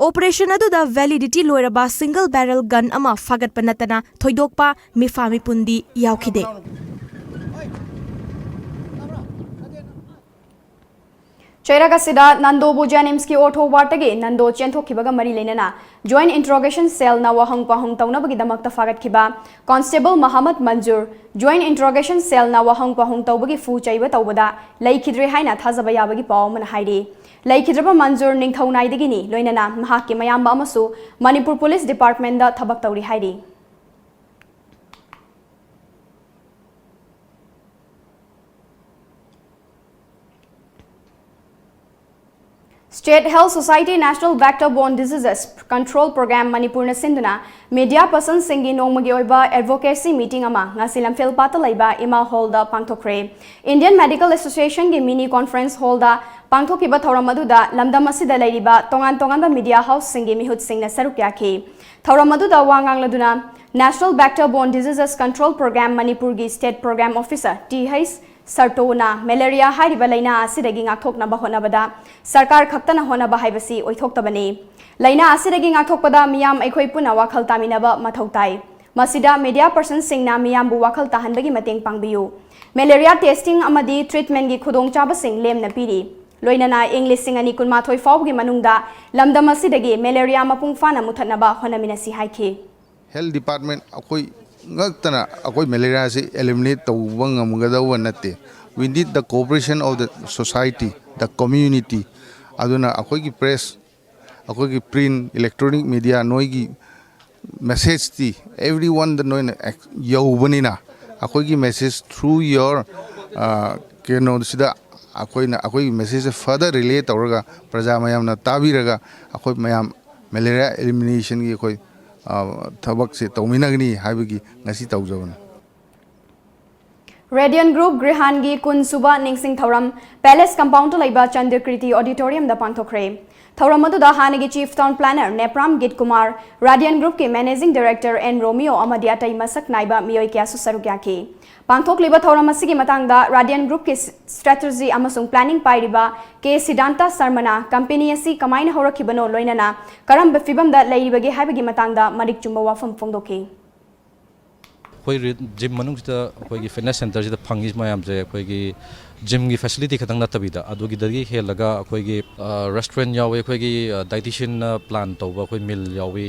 ꯑꯣꯄꯔꯦꯁꯟ ꯑꯗꯨꯗ ꯚꯦꯂꯤꯗꯤꯇꯤ ꯂꯣꯏꯔꯕ ꯁꯤꯡꯒꯜ ꯕꯦꯔꯦꯜ ꯒꯟ ꯑꯃ ꯐꯥꯒꯠꯄ ꯅꯠꯇꯅ ꯊꯣꯏꯗꯣꯛꯄ ꯃꯤꯐꯥ ꯃꯤꯄꯨꯟꯗꯤ ꯌꯥꯎꯈꯤꯗꯦ꯫ ꯆꯩꯔꯛ ꯑꯁꯤꯗ ꯅꯟꯗꯣꯕꯨ ꯖꯦꯅꯤꯝꯁꯀꯤ ꯑꯣꯔꯊꯣ ꯋꯥꯔꯗꯇꯒꯤ ꯅꯟꯗꯣ ꯆꯦꯟꯊꯣꯛꯈꯤꯕꯒ ꯃꯔꯤ ꯂꯩꯅꯅ ꯖꯣꯏꯟꯠ ꯏꯟꯇꯔꯣꯒꯦꯁꯟ ꯁꯦꯜꯅ ꯋꯥꯍꯪ ꯄꯥꯎꯍꯪ ꯇꯧꯅꯕꯒꯤꯗꯃꯛꯇ ꯐꯥꯒꯠꯈꯤꯕ ꯀꯣꯟꯁꯇꯦꯕꯜ ꯃꯍꯃꯗ ꯃꯟꯖꯨꯔ ꯖꯣꯏꯟꯠ ꯏꯟꯇꯔꯣꯒꯦꯁꯟ ꯁꯦꯜꯅ ꯋꯥꯍꯪ ꯄꯥꯎꯍꯪ ꯇꯧꯕꯒꯤ ꯐꯨ ꯆꯩꯕ ꯇꯧꯕꯗ ꯂꯩꯈꯤꯗ꯭ꯔꯦ ꯍꯥꯏꯅ ꯊꯥꯖꯕ ꯌꯥꯕꯒꯤ ꯄꯥꯎ ꯑꯃꯅ ꯍꯥꯏꯔꯤ꯫ ꯂꯩꯈꯤꯗ꯭ꯔꯕ ꯃꯟꯖꯨꯔ ꯅꯤꯡꯊꯧꯅꯥꯏꯗꯒꯤꯅꯤ, ꯂꯣꯏꯅꯅ ꯃꯍꯥꯛꯀꯤ ꯃꯌꯥꯝꯕ ꯑꯃꯁꯨ ꯃꯅꯤꯄꯨꯔ ꯄꯨꯂꯤꯁ ꯗꯤꯄꯥꯔꯠꯃꯦꯟꯗ ꯊꯕꯛ ꯇꯧꯔꯤ ꯍꯥꯏꯔꯤ꯫ State Health Society National Vector Borne Diseases Control Program ꯃꯅꯤꯄꯨꯔꯅ ꯁꯤꯟꯗꯨꯅ media personꯁꯤꯡꯒꯤ ꯅꯣꯡꯃꯒꯤ ꯑꯣꯏꯕ advocacy meeting ꯑꯃ ꯉꯁꯤ ꯂꯝꯐꯦꯜ ꯄꯥꯠꯇ ꯂꯩꯕ ꯏꯃꯥ ꯍꯣꯜꯗ ꯄꯥꯡꯊꯣꯛꯈ꯭ꯔꯦ꯫ Indian Medical Associationꯒꯤ mini conference hallꯗ ꯄꯥꯡꯊꯣꯛꯈꯤꯕ ꯊꯧꯔꯝ ꯑꯗꯨꯗ ꯂꯝꯗꯝ ꯑꯁꯤꯗ ꯂꯩꯔꯤꯕ ꯇꯣꯉꯥꯟ ꯇꯣꯉꯥꯟꯕ media houseꯁꯤꯡꯒꯤ ꯃꯤꯍꯨꯠꯁꯤꯡꯅ ꯁꯔꯨꯛ ꯌꯥꯈꯤ꯫ ꯊꯧꯔꯝ ꯑꯗꯨꯗ ꯋꯥ ꯉꯥꯡꯂꯗꯨꯅ National Vector Borne Diseases Control Program ꯃꯅꯤꯄꯨꯔꯒꯤ State Program Officer T H ꯁꯔꯇꯣꯅ ꯃꯦꯂꯦꯔꯤꯌꯥ ꯍꯥꯏꯔꯤꯕ ꯂꯥꯏꯅꯥ ꯑꯁꯤꯗꯒꯤ ꯉꯥꯛꯊꯣꯛꯅꯕ ꯍꯣꯠꯅꯕꯗ ꯁꯔꯀꯥꯔ ꯈꯛꯇꯅ ꯍꯣꯠꯅꯕ ꯍꯥꯏꯕꯁꯤ ꯑꯣꯏꯊꯣꯛꯇꯕꯅꯤ꯫ ꯂꯥꯏꯅꯥ ꯑꯁꯤꯗꯒꯤ ꯉꯥꯛꯊꯣꯛꯄꯗ ꯃꯤꯌꯥꯝ ꯑꯩꯈꯣꯏ ꯄꯨꯟꯅ ꯋꯥꯈꯜ ꯇꯥꯃꯤꯟꯅꯕ ꯃꯊꯧ ꯇꯥꯏ꯫ ꯃꯁꯤꯗ media personꯁꯤꯡꯅ ꯃꯤꯌꯥꯝꯕꯨ ꯋꯥꯈꯜ ꯇꯥꯍꯟꯕꯒꯤ ꯃꯇꯦꯡ ꯄꯥꯡꯕꯤꯌꯨ꯫ ꯃꯦꯂꯦꯔꯤꯌꯥ testing ꯑꯃꯗꯤ treatmentꯀꯤ ꯈꯨꯗꯣꯡꯆꯥꯕꯁꯤꯡ ꯂꯦꯝꯅ ꯄꯤꯔꯤ꯫ ꯂꯣꯏꯅꯅ ꯏꯪ ꯂꯤꯁꯤꯡ ꯑꯅꯤ ꯀꯨꯟꯃꯥꯊꯣꯏ ꯐꯥꯎꯕꯒꯤ ꯃꯅꯨꯡꯗ ꯂꯝꯗꯝ ꯑꯁꯤꯗꯒꯤ ꯃꯦꯂꯦꯔꯤꯌꯥ ꯃꯄꯨꯡ ꯐꯥꯅ ꯃꯨꯊꯠꯅꯕ ꯍꯣꯠꯅꯃꯤꯟꯅꯁꯤ ꯍꯥꯏꯈꯤ꯫ Health Department ꯑꯩꯈꯣꯏ ꯉꯛꯇꯅ ꯑꯩꯈꯣꯏ ꯃꯦꯂꯦꯔꯤꯌꯥꯁꯤ eliminate ꯇꯧꯕ ꯉꯝꯒꯗꯧꯕ ꯅꯠꯇꯦ꯫ We need the cooperation of the society, the community. ꯑꯗꯨꯅ ꯑꯩꯈꯣꯏꯒꯤ press, ꯑꯩꯈꯣꯏꯒꯤ print, electronic media, ꯅꯣꯏꯒꯤ messageꯇꯤ everyoneꯗ ꯅꯣꯏꯅ ꯌꯧꯕꯅꯤꯅ, ꯑꯩꯈꯣꯏꯒꯤ message through your ꯀꯩꯅꯣꯁꯤꯗ ꯑꯩꯈꯣꯏꯅ ꯑꯩꯈꯣꯏꯒꯤ messageꯁꯦ further relay ꯇꯧꯔꯒ ꯄ꯭ꯔꯖꯥ ꯃꯌꯥꯝꯅ ꯇꯥꯕꯤꯔꯒ ꯑꯩꯈꯣꯏ ꯃꯌꯥꯝ ꯃꯦꯂꯦꯔꯤꯌꯥ eliminationꯒꯤ ꯑꯩꯈꯣꯏ ꯊꯕꯛꯁꯦ ꯇꯧꯃꯤꯟꯅꯒꯅꯤ ꯍꯥꯏꯕꯒꯤ ꯉꯁꯤ ꯇꯧꯖꯕꯅꯤ꯫ Radiant Group ꯒ꯭ꯔꯤꯍꯥꯟꯒꯤ ꯀꯨꯟ ꯁꯨꯕ ꯅꯤꯡꯁꯤꯡ ꯊꯧꯔꯝ Palace Compoundꯇ ꯂꯩꯕ ꯆꯟꯗ꯭ꯔꯀ꯭ꯔꯤꯇꯤ Auditoriumꯗ ꯄꯥꯡꯊꯣꯛꯈ꯭ꯔꯦ꯫ ꯊꯧꯔꯝ ꯑꯗꯨꯗ ꯍꯥꯟꯅꯒꯤ Chief Town Planner Nepram Git Kumar, Radiant Groupꯀꯤ Managing Director ꯑꯦꯟ ꯔꯣꯃꯤꯌꯣ ꯑꯃꯗꯤ ꯑꯇꯩ ꯃꯁꯛ ꯅꯥꯏꯕ ꯃꯤꯑꯣꯏ ꯀꯌꯥꯁꯨ ꯁꯔꯨꯛ ꯌꯥꯈꯤ꯫ ꯄꯥꯡꯊꯣꯛꯂꯤꯕ ꯊꯧꯔꯝ ꯑꯁꯤꯒꯤ ꯃꯇꯥꯡꯗ Radiant Groupꯀꯤ strategy ꯑꯃꯁꯨꯡ planning ꯄꯥꯏꯔꯤꯕ ꯀꯦ ꯁꯤꯗꯥꯟꯇ ꯁꯔꯃꯅ company ꯑꯁꯤ ꯀꯃꯥꯏꯅ ꯍꯧꯔꯛꯈꯤꯕꯅꯣ, ꯂꯣꯏꯅꯅ ꯀꯔꯝꯕ ꯐꯤꯚꯝꯗ ꯂꯩꯔꯤꯕꯒꯦ ꯍꯥꯏꯕꯒꯤ ꯃꯇꯥꯡꯗ ꯃꯔꯤꯛ ꯆꯨꯝꯕ ꯋꯥꯐꯝ ꯐꯣꯡꯗꯣꯛꯈꯤ꯫ ꯑꯩꯈꯣꯏ gym ꯃꯅꯨꯡꯁꯤꯗ ꯑꯩꯈꯣꯏꯒꯤ fitness centreꯁꯤꯗ ꯐꯪꯉꯤ ꯃꯌꯥꯝꯁꯦ ꯑꯩꯈꯣꯏꯒꯤ gymꯒꯤ facility ꯈꯛꯇꯪ ꯅꯠꯇꯕꯤꯗ, ꯑꯗꯨꯒꯤꯗꯒꯤ ꯍꯦꯜꯂꯒ ꯑꯩꯈꯣꯏꯒꯤ restaurant ꯌꯥꯎꯋꯤ, ꯑꯩꯈꯣꯏꯒꯤ dietitianꯅ plan ꯇꯧꯕ ꯑꯩꯈꯣꯏ meal ꯌꯥꯎꯋꯤ꯫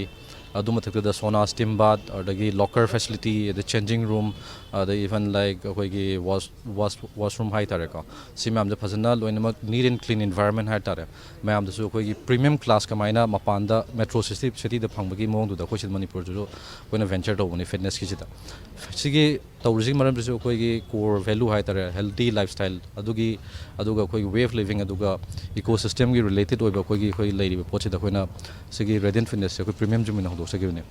ꯑꯗꯨ ꯃꯊꯛꯇꯨꯗ sauna, steam bath, ꯑꯗꯒꯤ locker facility, ꯑꯗꯩ changing room, ꯑꯗꯩ even like ꯑꯩꯈꯣꯏꯒꯤ wash wash washroom ꯍꯥꯏꯇꯥꯔꯦꯀꯣ꯫ ꯁꯤ ꯃꯌꯥꯝꯁꯦ ꯐꯖꯅ ꯂꯣꯏꯅꯃꯛ neat and clean environment ꯍꯥꯏꯇꯥꯔꯦ꯫ ꯃꯌꯥꯝꯗꯁꯨ ꯑꯩꯈꯣꯏꯒꯤ premium class ꯀꯃꯥꯏꯅ ꯃꯄꯥꯟꯗ metro city cityꯗ ꯐꯪꯕꯒꯤ ꯃꯑꯣꯡꯗꯨꯗ ꯑꯩꯈꯣꯏ ꯁꯤꯗ ꯃꯅꯤꯄꯨꯔꯗꯁꯨ ꯑꯩꯈꯣꯏꯅ venture ꯇꯧꯕꯅꯤ fitnessꯀꯤꯁꯤꯗ꯫ ꯁꯤꯒꯤ ꯇꯧꯔꯤꯁꯤꯒꯤ ꯃꯔꯝꯁꯤꯁꯨ ꯑꯩꯈꯣꯏꯒꯤ core value ꯍꯥꯏ ꯇꯥꯔꯦ, healthy lifestyle ꯑꯗꯨꯒꯤ, ꯑꯗꯨꯒ ꯑꯩꯈꯣꯏꯒꯤ way of living, ꯑꯗꯨꯒ ecosystemꯒꯤ related ꯑꯣꯏꯕ ꯑꯩꯈꯣꯏꯒꯤ, ꯑꯩꯈꯣꯏ ꯂꯩꯔꯤꯕ ꯄꯣꯠꯁꯤꯗ ꯑꯩꯈꯣꯏꯅ ꯁꯤꯒꯤ Radiant Fitnessꯁꯦ ꯑꯩꯈꯣꯏ premium gym ꯑꯣꯏꯅ ꯍꯧꯗꯣꯛꯆꯈꯤꯕꯅꯦ꯫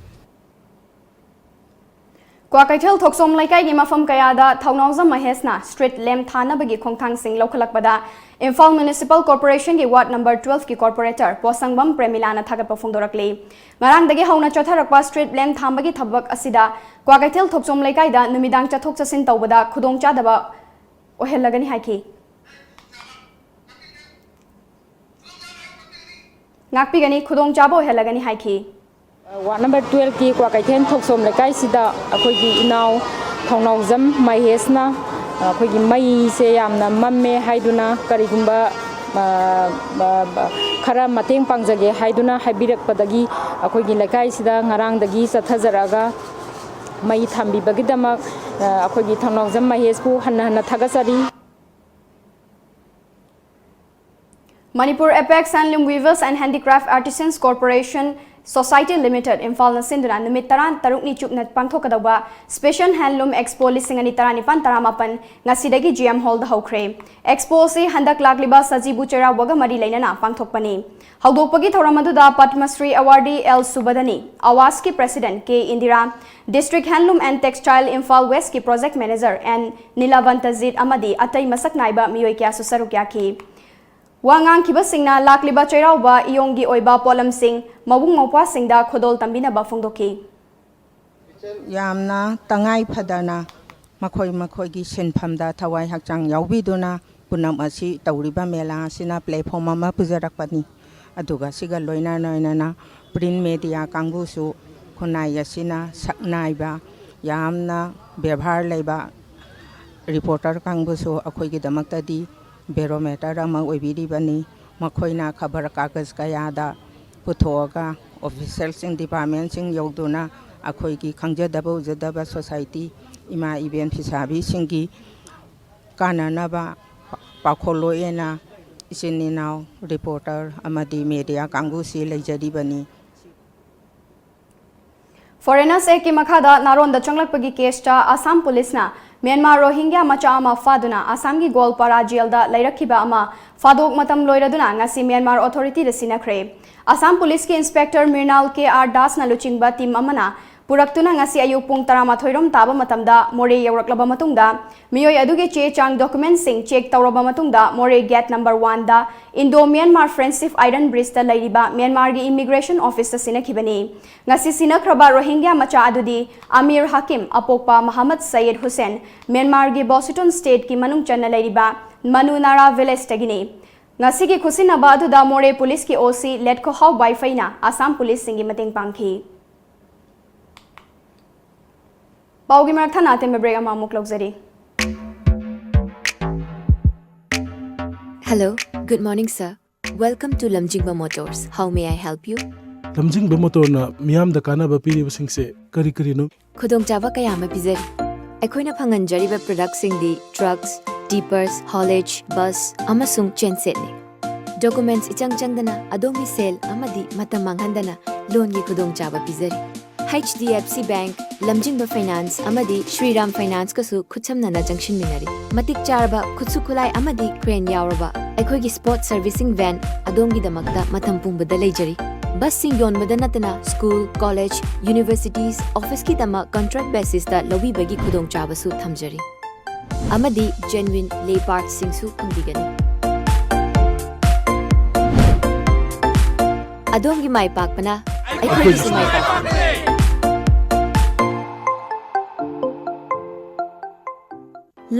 ꯀ꯭ꯋꯥꯀꯩꯊꯦꯜ ꯊꯣꯛꯆꯣꯝ ꯂꯩꯀꯥꯏꯒꯤ ꯃꯐꯝ ꯀꯌꯥꯗ ꯊꯧꯅꯥꯎꯖꯝ ꯃꯍꯦꯁꯅ street lamp ꯊꯥꯅꯕꯒꯤ ꯈꯣꯡꯊꯥꯡꯁꯤꯡ ꯂꯧꯈꯠꯂꯛꯄꯗ Imphal Municipal Corporationꯒꯤ ward number twelveꯀꯤ corporator ꯄꯣꯁꯪꯕꯝ ꯄ꯭ꯔꯦꯃꯤꯂꯥꯅ ꯊꯥꯒꯠꯄ ꯐꯣꯡꯗꯣꯔꯛꯂꯤ꯫ ꯉꯔꯥꯡꯗꯒꯤ ꯍꯧꯅ ꯆꯠꯊꯔꯛꯄ street lamp ꯊꯥꯟꯕꯒꯤ ꯊꯕꯛ ꯑꯁꯤꯗ ꯀ꯭ꯋꯥꯀꯩꯊꯦꯜ ꯊꯣꯛꯆꯣꯝ ꯂꯩꯀꯥꯏꯗ ꯅꯨꯃꯤꯗꯥꯡ ꯆꯠꯊꯣꯛ ꯆꯠꯁꯤꯟ ꯇꯧꯕꯗ ꯈꯨꯗꯣꯡꯆꯥꯗꯕ ꯑꯣꯏꯍꯜꯂꯒꯅꯤ ꯍꯥꯏꯈꯤ꯫ ꯉꯥꯛꯄꯤꯒꯅꯤ, ꯈꯨꯗꯣꯡꯆꯥꯕ ꯑꯣꯏꯍꯜꯂꯒꯅꯤ ꯍꯥꯏꯈꯤ꯫ Ward number twelveꯀꯤ ꯀ꯭ꯋꯥꯀꯩꯊꯦꯜ ꯊꯣꯛꯆꯣꯝ ꯂꯩꯀꯥꯏꯁꯤꯗ ꯑꯩꯈꯣꯏꯒꯤ ꯏꯅꯥꯎ ꯊꯧꯅꯥꯎꯖꯝ ꯃꯍꯦꯁꯅ ꯑꯩꯈꯣꯏꯒꯤ ꯃꯩꯁꯦ ꯌꯥꯝꯅ ꯃꯝꯃꯦ ꯍꯥꯏꯗꯨꯅ, ꯀꯔꯤꯒꯨꯝꯕ ꯈꯔ ꯃꯇꯦꯡ ꯄꯥꯡꯖꯒꯦ ꯍꯥꯏꯗꯨꯅ ꯍꯥꯏꯕꯤꯔꯛꯄꯗꯒꯤ ꯑꯩꯈꯣꯏꯒꯤ ꯂꯩꯀꯥꯏꯁꯤꯗ ꯉꯔꯥꯡꯗꯒꯤ ꯆꯠꯊꯖꯔꯛꯑꯒ ꯃꯩ ꯊꯥꯟꯕꯤꯕꯒꯤꯗꯃꯛ ꯑꯩꯈꯣꯏꯒꯤ ꯊꯧꯅꯥꯎꯖꯝ ꯃꯍꯦꯁꯄꯨ ꯍꯟꯅ ꯍꯟꯅ ꯊꯥꯒꯠꯆꯔꯤ꯫ Manipur Apex Handloom Weavers and Handicraft Artisans Corporation Society Limited, ꯏꯝꯐꯥꯜꯅ ꯁꯤꯟꯗꯨꯅ ꯅꯨꯃꯤꯠ ꯇꯔꯥꯇꯔꯨꯛꯅꯤ ꯆꯨꯞꯅ ꯄꯥꯡꯊꯣꯛꯀꯗꯧꯕ Special Handloom Expo ꯂꯤꯁꯤꯡ ꯑꯅꯤ ꯇꯔꯥꯅꯤꯄꯥꯟ ꯇꯔꯥꯃꯥꯄꯟ ꯉꯁꯤꯗꯒꯤ G M Hallꯗ ꯍꯧꯈ꯭ꯔꯦ꯫ Expo ꯑꯁꯤ ꯍꯟꯗꯛ ꯂꯥꯛꯂꯤꯕ ꯁꯖꯤꯕꯨ ꯆꯩꯔꯥꯎꯕꯒ ꯃꯔꯤ ꯂꯩꯅꯅ ꯄꯥꯡꯊꯣꯛꯄꯅꯤ꯫ ꯍꯧꯗꯣꯛꯄꯒꯤ ꯊꯧꯔꯝ ꯑꯗꯨꯗ Padma Shri Awardee L ꯁꯨꯕꯗꯅꯤ, ꯑꯋꯥꯁꯀꯤ President K Indira, District Handloom and Textile Imphal Westꯀꯤ Project Manager N ꯅꯤꯂꯥꯕꯟꯇꯖꯤꯠ ꯑꯃꯗꯤ ꯑꯇꯩ ꯃꯁꯛ ꯅꯥꯏꯕ ꯃꯤꯑꯣꯏ ꯀꯌꯥꯁꯨ ꯁꯔꯨꯛ ꯌꯥꯈꯤ꯫ ꯋꯥ ꯉꯥꯡꯈꯤꯕꯁꯤꯡꯅ ꯂꯥꯛꯂꯤꯕ ꯆꯩꯔꯥꯎꯕ ꯏꯌꯣꯡꯒꯤ ꯑꯣꯏꯕ ꯄꯣꯠꯂꯝꯁꯤꯡ ꯃꯕꯨꯡ ꯃꯧꯄ꯭ꯋꯥꯁꯤꯡꯗ ꯈꯨꯗꯣꯜ ꯇꯝꯕꯤꯅꯕ ꯐꯣꯡꯗꯣꯛꯈꯤ꯫ ꯌꯥꯝꯅ ꯇꯉꯥꯏ ꯐꯗꯅ ꯃꯈꯣꯏ ꯃꯈꯣꯏꯒꯤ ꯁꯤꯟꯐꯝꯗ ꯊꯋꯥꯏ ꯍꯛꯆꯥꯡ ꯌꯥꯎꯕꯤꯗꯨꯅ ꯄꯨꯝꯅꯃꯛ ꯑꯁꯤ ꯇꯧꯔꯤꯕ ꯃꯦꯂꯥ ꯑꯁꯤꯅ platform ꯑꯃ ꯄꯨꯖꯔꯛꯄꯅꯤ꯫ ꯑꯗꯨꯒ ꯁꯤꯒ ꯂꯣꯏꯅ ꯂꯣꯏꯅꯅ print media ꯀꯥꯡꯕꯨꯁꯨ ꯈꯨꯟꯅꯥꯏ ꯑꯁꯤꯅ ꯁꯛꯅꯥꯏꯕ ꯌꯥꯝꯅ ꯕꯦꯕꯥꯔ ꯂꯩꯕ reporter ꯀꯥꯡꯕꯨꯁꯨ ꯑꯩꯈꯣꯏꯒꯤꯗꯃꯛꯇꯗꯤ barometer ꯑꯃ ꯑꯣꯏꯕꯤꯔꯤꯕꯅꯤ꯫ ꯃꯈꯣꯏꯅ ꯈꯕꯔ ꯀꯥꯒꯖ ꯀꯌꯥꯗ ꯄꯨꯊꯣꯛꯑꯒ officialꯁꯤꯡ departmentꯁꯤꯡ ꯌꯧꯗꯨꯅ ꯑꯩꯈꯣꯏꯒꯤ ꯈꯪꯖꯗꯕ ꯎꯖꯗꯕ society ꯏꯃꯥ ꯏꯕꯦꯟ ꯐꯤꯁꯥꯕꯤꯁꯤꯡꯒꯤ ꯀꯥꯟꯅꯅꯕ ꯄꯥꯎꯈꯣꯜ ꯂꯣꯏꯅ ꯏꯆꯤꯟ ꯏꯅꯥꯎ reporter ꯑꯃꯗꯤ media ꯀꯥꯡꯕꯨꯁꯤ ꯂꯩꯖꯔꯤꯕꯅꯤ꯫ Foreigners Act ꯀꯤ ꯃꯈꯥꯗ ꯅꯥꯔꯣꯟꯗ ꯆꯪꯂꯛꯄꯒꯤ ꯀꯦꯁꯇ ꯑꯁꯥꯝ ꯄꯨꯂꯤꯁꯅ ꯃ꯭ꯌꯥꯟꯃꯥꯔ ꯔꯣꯍꯤꯡꯒ꯭ꯌꯥ ꯃꯆꯥ ꯑꯃ ꯐꯥꯗꯨꯅ ꯑꯁꯥꯝꯒꯤ ꯒꯣꯜꯄꯥꯔꯥ ꯖꯦꯜꯗ ꯂꯩꯔꯛꯈꯤꯕ ꯑꯃ ꯐꯥꯗꯣꯛ ꯃꯇꯝ ꯂꯣꯏꯔꯗꯨꯅ ꯉꯁꯤ ꯃ꯭ꯌꯥꯟꯃꯥꯔ ꯑꯣꯊꯣꯔꯤꯇꯤꯗ ꯁꯤꯟꯅꯈ꯭ꯔꯦ꯫ ꯑꯁꯥꯝ ꯄꯨꯂꯤꯁꯀꯤ ꯏꯟꯁꯄꯦꯛꯇꯔ ꯃ꯭ꯔꯤꯅꯥꯜ ꯀꯦ ꯑꯥꯔ ꯗꯥꯁꯅ ꯂꯨꯆꯤꯡꯕ ꯇꯤꯝ ꯑꯃꯅ ꯄꯨꯔꯛꯇꯨꯅ ꯉꯁꯤ ꯑꯌꯨꯛ ꯄꯨꯡ ꯇꯔꯥꯃꯥꯊꯣꯏ ꯔꯣꯝ ꯇꯥꯕ ꯃꯇꯝꯗ ꯃꯣꯔꯦ ꯌꯧꯔꯛꯂꯕ ꯃꯇꯨꯡꯗ ꯃꯤꯑꯣꯏ ꯑꯗꯨꯒꯤ ꯆꯦ ꯆꯥꯡ ꯗꯣꯀꯨꯃꯦꯟꯠꯁꯤꯡ ꯆꯦꯛ ꯇꯧꯔꯕ ꯃꯇꯨꯡꯗ ꯃꯣꯔꯦ ꯒꯦꯠ ꯅꯝꯕꯔ ꯋꯥꯟꯗ ꯏꯟꯗꯣ ꯃ꯭ꯌꯥꯟꯃꯥꯔ ꯐ꯭ꯔꯦꯟꯗꯁꯤꯞ ꯑꯥꯏꯔꯟ ꯕ꯭ꯔꯤꯖꯇ ꯂꯩꯔꯤꯕ ꯃ꯭ꯌꯥꯟꯃꯥꯔꯒꯤ ꯏꯃꯤꯒ꯭ꯔꯦꯁꯟ ꯑꯣꯐꯤꯁꯇ ꯁꯤꯟꯅꯈꯤꯕꯅꯤ꯫ ꯉꯁꯤ ꯁꯤꯟꯅꯈ꯭ꯔꯕ ꯔꯣꯍꯤꯡꯒ꯭ꯌꯥ ꯃꯆꯥ ꯑꯗꯨꯗꯤ ꯑꯃꯤꯔ ꯍꯥꯀꯤꯝ, ꯑꯄꯣꯛꯄ ꯃꯍꯃꯗ ꯁꯌꯤꯗ ꯍꯨꯁꯦꯟ, ꯃ꯭ꯌꯥꯟꯃꯥꯔꯒꯤ ꯕꯣꯁꯤꯇꯣꯟ ꯁ꯭ꯇꯦꯠꯀꯤ ꯃꯅꯨꯡ ꯆꯟꯅ ꯂꯩꯔꯤꯕ ꯃꯅꯨ ꯅꯥꯔꯥ ꯚꯤꯂꯦꯖꯇꯒꯤꯅꯤ꯫ ꯉꯁꯤꯒꯤ ꯈꯨꯠꯁꯤꯟꯅꯕ ꯑꯗꯨꯗ ꯃꯣꯔꯦ ꯄꯨꯂꯤꯁꯀꯤ ꯑꯣ ꯁꯤ ꯂꯦꯠꯈꯣꯍꯥꯎ ꯕꯥꯏꯐꯩꯅ ꯑꯁꯥꯝ ꯄꯨꯂꯤꯁꯁꯤꯡꯒꯤ ꯃꯇꯦꯡ ꯄꯥꯡꯈꯤ꯫ ꯄꯥꯎꯒꯤ ꯃꯔꯛ ꯊꯠꯅ ꯑꯇꯦꯟꯕ ꯕ꯭ꯔꯦꯛ ꯑꯃ ꯑꯃꯨꯛ ꯂꯧꯖꯔꯤ꯫ Hello, good morning, sir. Welcome to Lamjingba Motors. How may I help you? ꯂꯝꯖꯤꯡꯕ ꯃꯣꯇꯣꯔꯅ ꯃꯤꯌꯥꯝꯗ ꯀꯥꯟꯅꯕ ꯄꯤꯔꯤꯕꯁꯤꯡꯁꯦ ꯀꯔꯤ ꯀꯔꯤꯅꯣ? ꯈꯨꯗꯣꯡꯆꯥꯕ ꯀꯌꯥ ꯑꯃ ꯄꯤꯖꯔꯤ꯫ ꯑꯩꯈꯣꯏꯅ ꯐꯪꯍꯟꯖꯔꯤꯕ ꯄ꯭ꯔꯗꯛꯁꯤꯡꯗꯤ ꯇ꯭ꯔꯛꯁ, ꯇꯤꯄꯔꯁ, ꯍꯣꯂꯦꯖ, ꯕꯁ ꯑꯃꯁꯨꯡ ꯆꯦꯟꯁꯦꯠꯅꯤ꯫ ꯗꯣꯀꯨꯃꯦꯟꯠꯁ ꯏꯆꯪ ꯆꯪꯗꯅ ꯑꯗꯣꯝꯒꯤ ꯁꯦꯜ ꯑꯃꯗꯤ ꯃꯇꯝ ꯃꯥꯡꯍꯟꯗꯅ ꯂꯣꯟꯒꯤ ꯈꯨꯗꯣꯡꯆꯥꯕ ꯄꯤꯖꯔꯤ꯫ H D F C bank, Lamzingba finance ꯑꯃꯗꯤ ꯁ꯭ꯔꯤꯔꯥꯝ ꯐꯥꯏꯅꯥꯟꯁꯀꯁꯨ ꯈꯨꯠꯁꯝꯅꯅ ꯆꯪꯁꯤꯟꯃꯤꯟꯅꯔꯤ꯫ ꯃꯇꯤꯛ ꯆꯥꯔꯕ ꯈꯨꯠꯁꯨ ꯈꯨꯠꯂꯥꯏ ꯑꯃꯗꯤ ꯀ꯭ꯔꯦꯟ ꯌꯥꯎꯔꯕ ꯑꯩꯈꯣꯏꯒꯤ ꯁ꯭ꯄꯣꯔꯠ ꯁꯔꯚꯤꯁꯤꯡ ꯚꯦꯟ ꯑꯗꯣꯝꯒꯤꯗꯃꯛꯇ ꯃꯇꯝ ꯄꯨꯝꯕꯗ ꯂꯩꯖꯔꯤ꯫ ꯕꯁꯁꯤꯡ ꯌꯣꯟꯕꯗ ꯅꯠꯇꯅ ꯁ꯭ꯀꯨꯜ, ꯀꯣꯂꯦꯖ, ꯌꯨꯅꯤꯚꯔꯁꯤꯇꯤꯁ, ꯑꯣꯐꯤꯁꯀꯤꯗꯃꯛ ꯀꯟꯇ꯭ꯔꯦꯛ ꯕꯦꯁꯤꯁꯇ ꯂꯧꯕꯤꯕꯒꯤ ꯈꯨꯗꯣꯡꯆꯥꯕꯁꯨ ꯊꯝꯖꯔꯤ꯫ ꯑꯃꯗꯤ ꯖꯦꯟꯋꯤꯟ ꯂꯦ ꯄꯥꯔꯠꯁꯤꯡꯁꯨ ꯐꯪꯕꯤꯒꯅꯤ꯫ ꯑꯗꯣꯝꯒꯤ ꯃꯥꯏ ꯄꯥꯛꯄꯅ ꯑꯩꯈꯣꯏꯒꯤꯁꯨ ꯃꯥꯏ ꯄꯥꯛꯄꯅꯤ꯫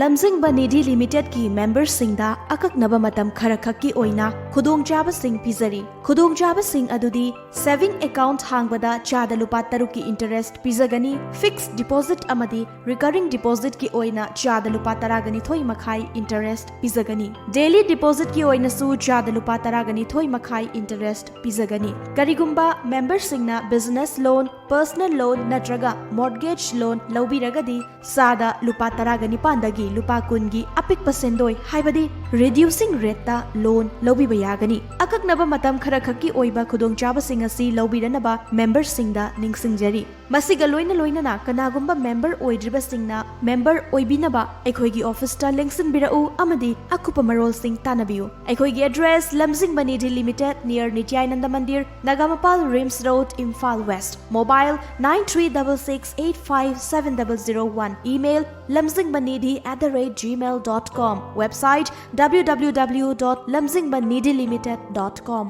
ꯂꯝꯖꯤꯡꯕ ꯅꯤꯙꯤ ꯂꯤꯃꯤꯇꯦꯗꯀꯤ ꯃꯦꯝꯕꯔꯁꯤꯡꯗ ꯑꯀꯛꯅꯕ ꯃꯇꯝ ꯈꯔꯈꯛꯀꯤ ꯑꯣꯏꯅ ꯈꯨꯗꯣꯡꯆꯥꯕꯁꯤꯡ ꯄꯤꯖꯔꯤ꯫ ꯈꯨꯗꯣꯡꯆꯥꯕꯁꯤꯡ ꯑꯗꯨꯗꯤ ꯁꯦꯚꯤꯡ ꯑꯦꯀꯥꯎꯟꯠ ꯍꯥꯡꯕꯗ ꯆꯥꯗ ꯂꯨꯄꯥ ꯇꯔꯨꯛꯀꯤ ꯏꯟꯇꯔꯦꯁ꯭ꯠ ꯄꯤꯖꯒꯅꯤ, ꯐꯤꯛꯁ ꯗꯤꯄꯣꯖꯤꯠ ꯑꯃꯗꯤ ꯔꯤꯀꯔꯤꯡ ꯗꯤꯄꯣꯖꯤꯠꯀꯤ ꯑꯣꯏꯅ ꯆꯥꯗ ꯂꯨꯄꯥ ꯇꯔꯥꯒ ꯅꯤꯊꯣꯏ ꯃꯈꯥꯏ ꯏꯟꯇꯔꯦꯁ꯭ꯠ ꯄꯤꯖꯒꯅꯤ꯫ ꯗꯦꯂꯤ ꯗꯤꯄꯣꯖꯤꯠꯀꯤ ꯑꯣꯏꯅꯁꯨ ꯆꯥꯗ ꯂꯨꯄꯥ ꯇꯔꯥꯒ ꯅꯤꯊꯣꯏ ꯃꯈꯥꯏ ꯏꯟꯇꯔꯦꯁ꯭ꯠ ꯄꯤꯖꯒꯅꯤ꯫ ꯀꯔꯤꯒꯨꯝꯕ ꯃꯦꯝꯕꯔꯁꯤꯡꯅ ꯕꯤꯖꯤꯅꯦꯁ ꯂꯣꯟ, ꯄꯔꯁꯅꯦꯜ ꯂꯣꯟ ꯅꯠꯇ꯭ꯔꯒ ꯃꯣꯔꯠꯒꯦꯖ ꯂꯣꯟ ꯂꯧꯕꯤꯔꯒꯗꯤ ꯆꯥꯗ ꯂꯨꯄꯥ ꯇꯔꯥꯒ ꯅꯤꯄꯥꯟꯗꯒꯤ ꯂꯨꯄꯥ ꯀꯨꯟꯒꯤ ꯑꯄꯤꯛꯄ ꯁꯦꯟꯗꯣꯏ ꯍꯥꯏꯕꯗꯤ ꯔꯤꯗ꯭ꯌꯨꯁꯤꯡ ꯔꯦꯠꯇ ꯂꯣꯟ ꯂꯧꯕꯤꯕ ꯌꯥꯒꯅꯤ꯫ ꯑꯀꯛꯅꯕ ꯃꯇꯝ ꯈꯔꯈꯛꯀꯤ ꯑꯣꯏꯕ ꯈꯨꯗꯣꯡꯆꯥꯕꯁꯤꯡ ꯑꯁꯤ ꯂꯧꯕꯤꯔꯅꯕ ꯃꯦꯝꯕꯔꯁꯤꯡꯗ ꯅꯤꯡꯁꯤꯡꯖꯔꯤ꯫ ꯃꯁꯤꯒ ꯂꯣꯏꯅ ꯂꯣꯏꯅꯅ ꯀꯅꯥꯒꯨꯝꯕ ꯃꯦꯝꯕꯔ ꯑꯣꯏꯗ꯭ꯔꯤꯕꯁꯤꯡꯅ ꯃꯦꯝꯕꯔ ꯑꯣꯏꯕꯤꯅꯕ ꯑꯩꯈꯣꯏꯒꯤ ꯑꯣꯐꯤꯁꯇ ꯂꯦꯡꯁꯤꯟꯕꯤꯔꯛꯎ ꯑꯃꯗꯤ ꯑꯀꯨꯞꯄ ꯃꯔꯣꯜꯁꯤꯡ ꯇꯥꯟꯅꯕꯤꯌꯨ꯫ ꯑꯩꯈꯣꯏꯒꯤ address: Lamzingba Nidhi limited, near Nityananda Mandir, Nagamapal, RIMS road, Imphal west. Mobile: nine three double six eight five seven double zero one. Email: lamjingbanidhi at the rate gmail dot com. Website: www dot lamjingbanidhilimited dot com.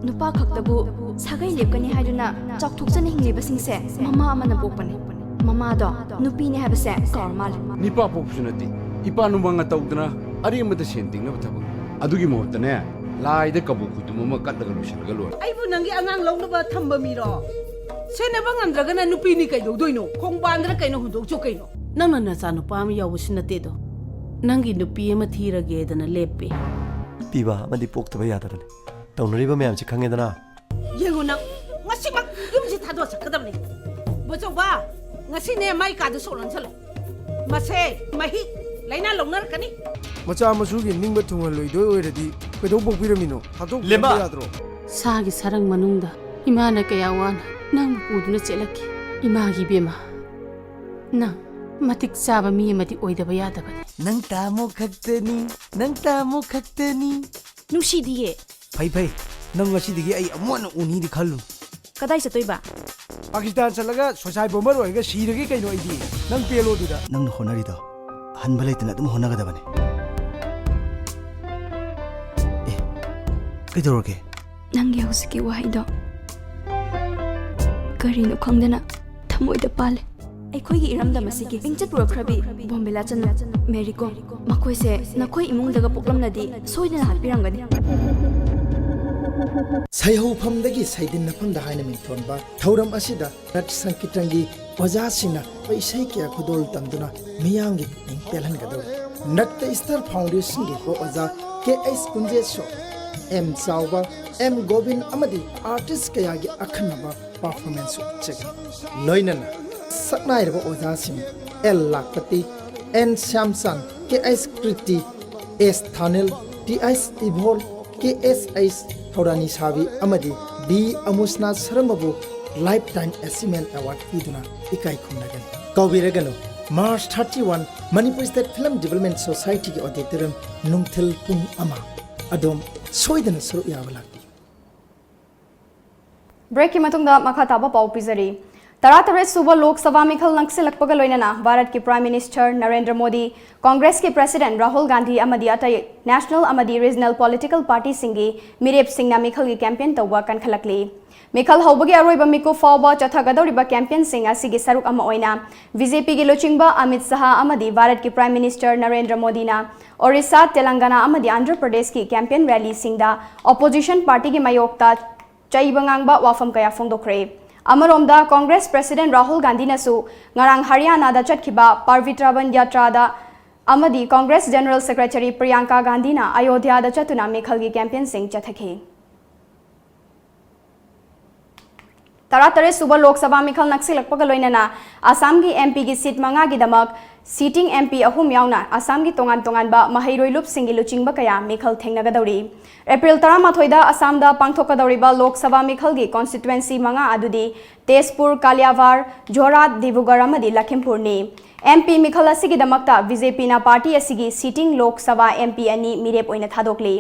ꯅꯨꯄꯥ ꯈꯛꯇꯕꯨ ꯁꯥꯒꯩ ꯂꯦꯞꯀꯅꯤ ꯍꯥꯏꯗꯨꯅ ꯆꯥꯎꯊꯣꯛꯆꯅ ꯍꯤꯡꯂꯤꯕꯁꯤꯡꯁꯦ ꯃꯃꯥ ꯑꯃꯅ ꯄꯣꯛꯄꯅꯤ꯫ ꯃꯃꯥꯗꯣ ꯅꯨꯄꯤꯅꯤ ꯍꯥꯏꯕꯁꯦ ꯀꯥꯎꯔ ꯃꯥꯜꯂꯦ꯫ ꯅꯤꯄꯥ ꯄꯣꯛꯄꯁꯨ ꯅꯠꯇꯦ, ꯏꯄꯥ ꯅꯨꯃꯪꯅ ꯇꯧꯗꯅ ꯑꯔꯦꯝꯕꯗ ꯁꯦꯟ ꯇꯤꯡꯅꯕ ꯊꯕꯛ꯫ ꯑꯗꯨꯒꯤ ꯃꯍꯨꯠꯇꯅꯦ, ꯂꯥꯏꯗ ꯀꯕꯣꯛ ꯈꯨꯗꯨꯝ ꯑꯃ ꯀꯠꯂꯒ ꯂꯣꯏꯁꯤꯜꯂꯒ ꯂꯣꯏꯔꯦ꯫ ꯑꯩꯕꯨ ꯅꯪꯒꯤ ꯑꯉꯥꯡ ꯂꯧꯅꯕ ꯊꯝꯕ ꯃꯤꯔꯣ? ꯁꯦꯟꯅꯕ ꯉꯝꯗ꯭ꯔꯒꯅ ꯅꯨꯄꯤꯅꯤ ꯀꯩꯗꯧꯗꯣꯏꯅꯣ? ꯈꯣꯡꯕꯥꯟꯗꯅ ꯀꯩꯅꯣ ꯍꯨꯟꯗꯣꯛꯆꯣ ꯀꯩꯅꯣ? ꯅꯪꯅ ꯅꯆꯥ ꯅꯨꯄꯥ ꯑꯃ ꯌꯥꯎꯕꯁꯨ ꯅꯠꯇꯦꯗꯣ꯫ ꯅꯪꯒꯤ ꯅꯨꯄꯤ ꯑꯃ ꯊꯤꯔꯒꯦꯗꯅ ꯂꯦꯞꯄꯤ꯫ ꯄꯤꯕ ꯑꯃꯗꯤ ꯄꯣꯛꯇꯕ ꯌꯥꯗꯕꯅꯤ꯫ ꯇꯧꯅꯔꯤꯕ ꯃꯌꯥꯝꯁꯤ ꯈꯪꯉꯦꯗꯅ꯫ ꯌꯦꯡꯉꯨ ꯅꯪ, ꯉꯁꯤꯃꯛ ꯌꯨꯝꯁꯤ ꯊꯥꯗꯣꯛꯆꯠꯀꯗꯕꯅꯤ꯫ ꯕꯣꯆꯧꯕ, ꯉꯁꯤꯅꯦ ꯃꯥꯏ ꯀꯥꯗ ꯁꯣꯛ ꯂꯣꯟꯁꯜꯂꯨ꯫ ꯃꯁꯦ ꯃꯍꯤꯛ ꯂꯥꯏꯅꯥ ꯂꯧꯅꯔꯛꯀꯅꯤ꯫ ꯃꯆꯥ ꯃꯁꯨꯒꯤ ꯅꯤꯡꯕ ꯊꯨꯡꯍꯜꯂꯣꯏꯗꯣꯏ ꯑꯣꯏꯔꯗꯤ ꯀꯩꯗꯧ ꯄꯣꯛꯄꯤꯔꯝꯃꯤꯅꯣ? ꯊꯥꯗꯣꯛꯄꯤꯔꯝꯕ ꯂꯦꯝꯕ! ꯌꯥꯗ꯭ꯔꯣ? ꯁꯥꯒꯤ ꯁꯔꯪ ꯃꯅꯨꯡꯗ ꯏꯃꯥꯅ ꯀꯌꯥ ꯋꯥꯅ ꯅꯪꯕꯨ ꯄꯨꯗꯨꯅ ꯆꯦꯜꯂꯛꯈꯤ꯫ ꯏꯃꯥꯒꯤ ꯏꯕꯦꯝꯃ, ꯅꯪ ꯃꯇꯤꯛ ꯆꯥꯕ ꯃꯤ ꯑꯃꯗꯤ ꯑꯣꯏꯗꯕ ꯌꯥꯗꯕꯅꯤ꯫ ꯅꯪ ꯇꯥꯃꯣ ꯈꯛꯇꯅꯤ, ꯅꯪ ꯇꯥꯃꯣ ꯈꯛꯇꯅꯤ꯫ ꯅꯨꯡꯁꯤꯗꯤꯌꯦ꯫ ꯐꯩ ꯐꯩ, ꯅꯪ ꯉꯁꯤꯗꯒꯤ ꯑꯩ ꯑꯃꯨꯛ ꯍꯟꯅ ꯎꯅꯤꯗꯤ ꯈꯜꯂꯨ꯫ ꯀꯗꯥꯏ ꯆꯠꯇꯣꯏꯕ? ꯄꯥꯀꯤꯁꯇꯥꯟ ꯆꯠꯂꯒ ꯁꯣꯁꯥꯏ ꯕꯣꯝꯕꯔ ꯑꯣꯏꯔꯒ ꯁꯤꯔꯒꯦ ꯀꯩꯅꯣ ꯑꯩꯗꯤ꯫ ꯅꯪ ꯄꯦꯜꯂꯣ ꯑꯗꯨꯗ꯫ ꯅꯪꯅ ꯍꯣꯠꯅꯔꯤꯗꯣ ꯑꯍꯟꯕ ꯂꯩꯇꯅ ꯑꯗꯨꯝ ꯍꯣꯠꯅꯒꯗꯕꯅꯤ꯫ ꯑꯦ, ꯀꯩꯗꯧꯔꯒꯦ? ꯅꯪꯒꯤ ꯍꯧꯖꯤꯛꯀꯤ ꯋꯥꯍꯩꯗꯣ ꯀꯔꯤꯅꯣ ꯈꯪꯗꯅ ꯊꯃꯣꯏꯗ ꯄꯥꯜꯂꯦ꯫ ꯑꯩꯈꯣꯏꯒꯤ ꯏꯔꯝꯗꯝ ꯑꯁꯤꯒꯤ ꯃꯤꯡꯆꯠ ꯄꯨꯔꯛꯈ꯭ꯔꯕꯤ ꯕꯣꯝꯕꯦꯂꯥ ꯆꯅꯨ, ꯃꯦꯔꯤ ꯀꯣꯝ, ꯃꯈꯣꯏꯁꯦ ꯅꯈꯣꯏ ꯏꯃꯨꯡꯗꯒ ꯄꯣꯛꯂꯝꯂꯗꯤ ꯁꯣꯏꯗꯅ ꯍꯥꯠꯄꯤꯔꯝꯒꯅꯤ꯫ ꯁꯩꯍꯧꯐꯝꯗꯒꯤ ꯁꯩꯗꯤꯟꯅꯐꯝꯗ ꯍꯥꯏꯅ ꯃꯤꯡꯊꯣꯟꯕ ꯊꯧꯔꯝ ꯑꯁꯤꯗ ꯅꯠ ꯁꯪꯀꯤꯔꯇꯟꯒꯤ ꯑꯣꯖꯥꯁꯤꯡꯅ ꯏꯁꯩ ꯀꯌꯥ ꯈꯨꯗꯣꯜ ꯇꯝꯗꯨꯅ ꯃꯤꯌꯥꯝꯒꯤ ꯄꯨꯛꯅꯤꯡ ꯄꯦꯜꯍꯟꯒꯗꯧꯔꯤ꯫ ꯅꯠꯇ ꯏꯁꯇꯥꯔ ꯐꯥꯎꯟꯗꯦꯁꯟꯒꯤ ꯑꯣꯖꯥ K H Kunjeshwor, M Chaoba, M Gobin ꯑꯃꯗꯤ ꯑꯥꯔꯇꯤꯁ ꯀꯌꯥꯒꯤ ꯑꯈꯟꯅꯕ ꯄꯔꯐꯣꯔꯃꯦꯟꯁ ꯎꯠꯆꯒꯅꯤ꯫ ꯂꯣꯏꯅꯅ ꯁꯛꯅꯥꯏꯔꯕ ꯑꯣꯖꯥꯁꯤꯡ L Lakpati, N Shyamchan, K H Kriti, S Thanil, T H Ibol, K S H Thourani Sabi ꯑꯃꯗꯤ ꯕꯤ ꯑꯃꯨꯁꯅꯥ ꯁꯔꯃꯕꯨ Lifetime Achievement Award ꯄꯤꯗꯨꯅ ꯏꯀꯥꯏ ꯈꯨꯝꯅꯒꯅꯤ꯫ ꯀꯥꯎꯕꯤꯔꯒꯅꯨ, March thirty one, Manipur State Film Development Society ꯒꯤ auditorium, ꯅꯨꯡꯊꯤꯜ ꯄꯨꯡ ꯑꯃ꯫ ꯑꯗꯣꯝ ꯁꯣꯏꯗꯅ ꯁꯔꯨꯛ ꯌꯥꯕ ꯂꯥꯛꯄꯤꯌꯨ꯫ Break ꯀꯤ ꯃꯇꯨꯡꯗ ꯃꯈꯥ ꯇꯥꯕ ꯄꯥꯎ ꯄꯤꯖꯔꯤ꯫ ꯇꯔꯥꯇꯔꯦꯠ ꯁꯨꯕ ꯂꯣꯛ ꯁꯚꯥ ꯃꯤꯈꯜ ꯅꯛꯁꯤꯜꯂꯛꯄꯒ ꯂꯣꯏꯅꯅ ꯚꯥꯔꯠꯀꯤ Prime Minister Narendra Modi, ꯀꯣꯡꯒ꯭ꯔꯦꯁꯀꯤ President Rahul Gandhi ꯑꯃꯗꯤ ꯑꯇꯩ national ꯑꯃꯗꯤ regional political party ꯁꯤꯡꯒꯤ ꯃꯤꯔꯦꯞꯁꯤꯡꯅ ꯃꯤꯈꯜꯒꯤ campaign ꯇꯧꯕ ꯀꯟꯈꯠꯂꯛꯂꯤ꯫ ꯃꯤꯈꯜ ꯍꯧꯕꯒꯤ ꯑꯔꯣꯏꯕ ꯃꯤꯀꯨꯞ ꯐꯥꯎꯕ ꯆꯠꯊꯒꯗꯧꯔꯤꯕ campaign ꯁꯤꯡ ꯑꯁꯤꯒꯤ ꯁꯔꯨꯛ ꯑꯃ ꯑꯣꯏꯅ BJP ꯒꯤ ꯂꯨꯆꯤꯡꯕ ꯑꯃꯤꯠ ꯁꯍꯥ ꯑꯃꯗꯤ ꯚꯥꯔꯠꯀꯤ Prime Minister ꯅꯔꯦꯟꯗ꯭ꯔ ꯃꯣꯗꯤꯅ ꯑꯣꯔꯤꯁꯥ, ꯇꯦꯂꯪꯒꯥꯅꯥ ꯑꯃꯗꯤ ꯑꯟꯙ꯭ꯔ ꯄ꯭ꯔꯗꯦꯁꯀꯤ campaign rally ꯁꯤꯡꯗ opposition party ꯒꯤ ꯃꯥꯌꯣꯛꯇ ꯆꯩꯕ ꯉꯥꯡꯕ ꯋꯥꯐꯝ ꯀꯌꯥ ꯐꯣꯡꯗꯣꯛꯈ꯭ꯔꯦ꯫ ꯑꯃꯔꯣꯝꯗ, ꯀꯣꯡꯒ꯭ꯔꯦꯁ President ꯔꯥꯍꯨꯜ ꯒꯥꯟꯙꯤꯅꯁꯨ ꯉꯔꯥꯡ ꯍꯔꯤꯌꯥꯅꯥꯗ ꯆꯠꯈꯤꯕ ꯄꯥꯔꯚꯤꯇ꯭ꯔꯥꯕꯟ ꯌꯥꯇ꯭ꯔꯥꯗ ꯑꯃꯗꯤ ꯀꯣꯡꯒ꯭ꯔꯦꯁ General Secretary ꯄ꯭ꯔꯤꯌꯥꯡꯀꯥ ꯒꯥꯟꯙꯤꯅ ꯑꯌꯣꯙ꯭ꯌꯥꯗ ꯆꯠꯇꯨꯅ ꯃꯤꯈꯜꯒꯤ campaign ꯁꯤꯡ ꯆꯠꯊꯈꯤ꯫ ꯇꯔꯥꯇꯔꯦꯠ ꯁꯨꯕ ꯂꯣꯛ ꯁꯚꯥ ꯃꯤꯈꯜ ꯅꯛꯁꯤꯜꯂꯛꯄꯒ ꯂꯣꯏꯅꯅ ꯑꯁꯥꯝꯒꯤ MP ꯒꯤ seat ꯃꯉꯥꯒꯤꯗꯃꯛ sitting MP ꯑꯍꯨꯝ ꯌꯥꯎꯅ ꯑꯁꯥꯝꯒꯤ ꯇꯣꯉꯥꯟ ꯇꯣꯉꯥꯟꯕ ꯃꯍꯩꯔꯣꯏ ꯂꯨꯞꯁꯤꯡꯒꯤ ꯂꯨꯆꯤꯡꯕ ꯀꯌꯥ ꯃꯤꯈꯜ ꯊꯦꯡꯅꯒꯗꯧꯔꯤ꯫ ꯑꯦꯄ꯭ꯔꯤꯜ ꯇꯔꯥꯃꯥꯊꯣꯏꯗ ꯑꯁꯥꯝꯗ ꯄꯥꯡꯊꯣꯛꯀꯗꯧꯔꯤꯕ ꯂꯣꯛ ꯁꯚꯥ ꯃꯤꯈꯜꯒꯤ constituency ꯃꯉꯥ ꯑꯗꯨꯗꯤ ꯇꯦꯖꯄꯨꯔ, ꯀꯥꯂꯤꯌꯥꯚꯥꯔ, ꯖꯣꯔꯍꯥꯠ, ꯗꯤꯕ꯭ꯔꯨꯒꯔ ꯑꯃꯗꯤ ꯂꯈꯤꯝꯄꯨꯔꯅꯤ꯫ MP ꯃꯤꯈꯜ ꯑꯁꯤꯒꯤꯗꯃꯛꯇ BJP ꯅ party ꯑꯁꯤꯒꯤ sitting ꯂꯣꯛ ꯁꯚꯥ MP ꯑꯅꯤ ꯃꯤꯔꯦꯞ ꯑꯣꯏꯅ ꯊꯥꯗꯣꯛꯂꯤ꯫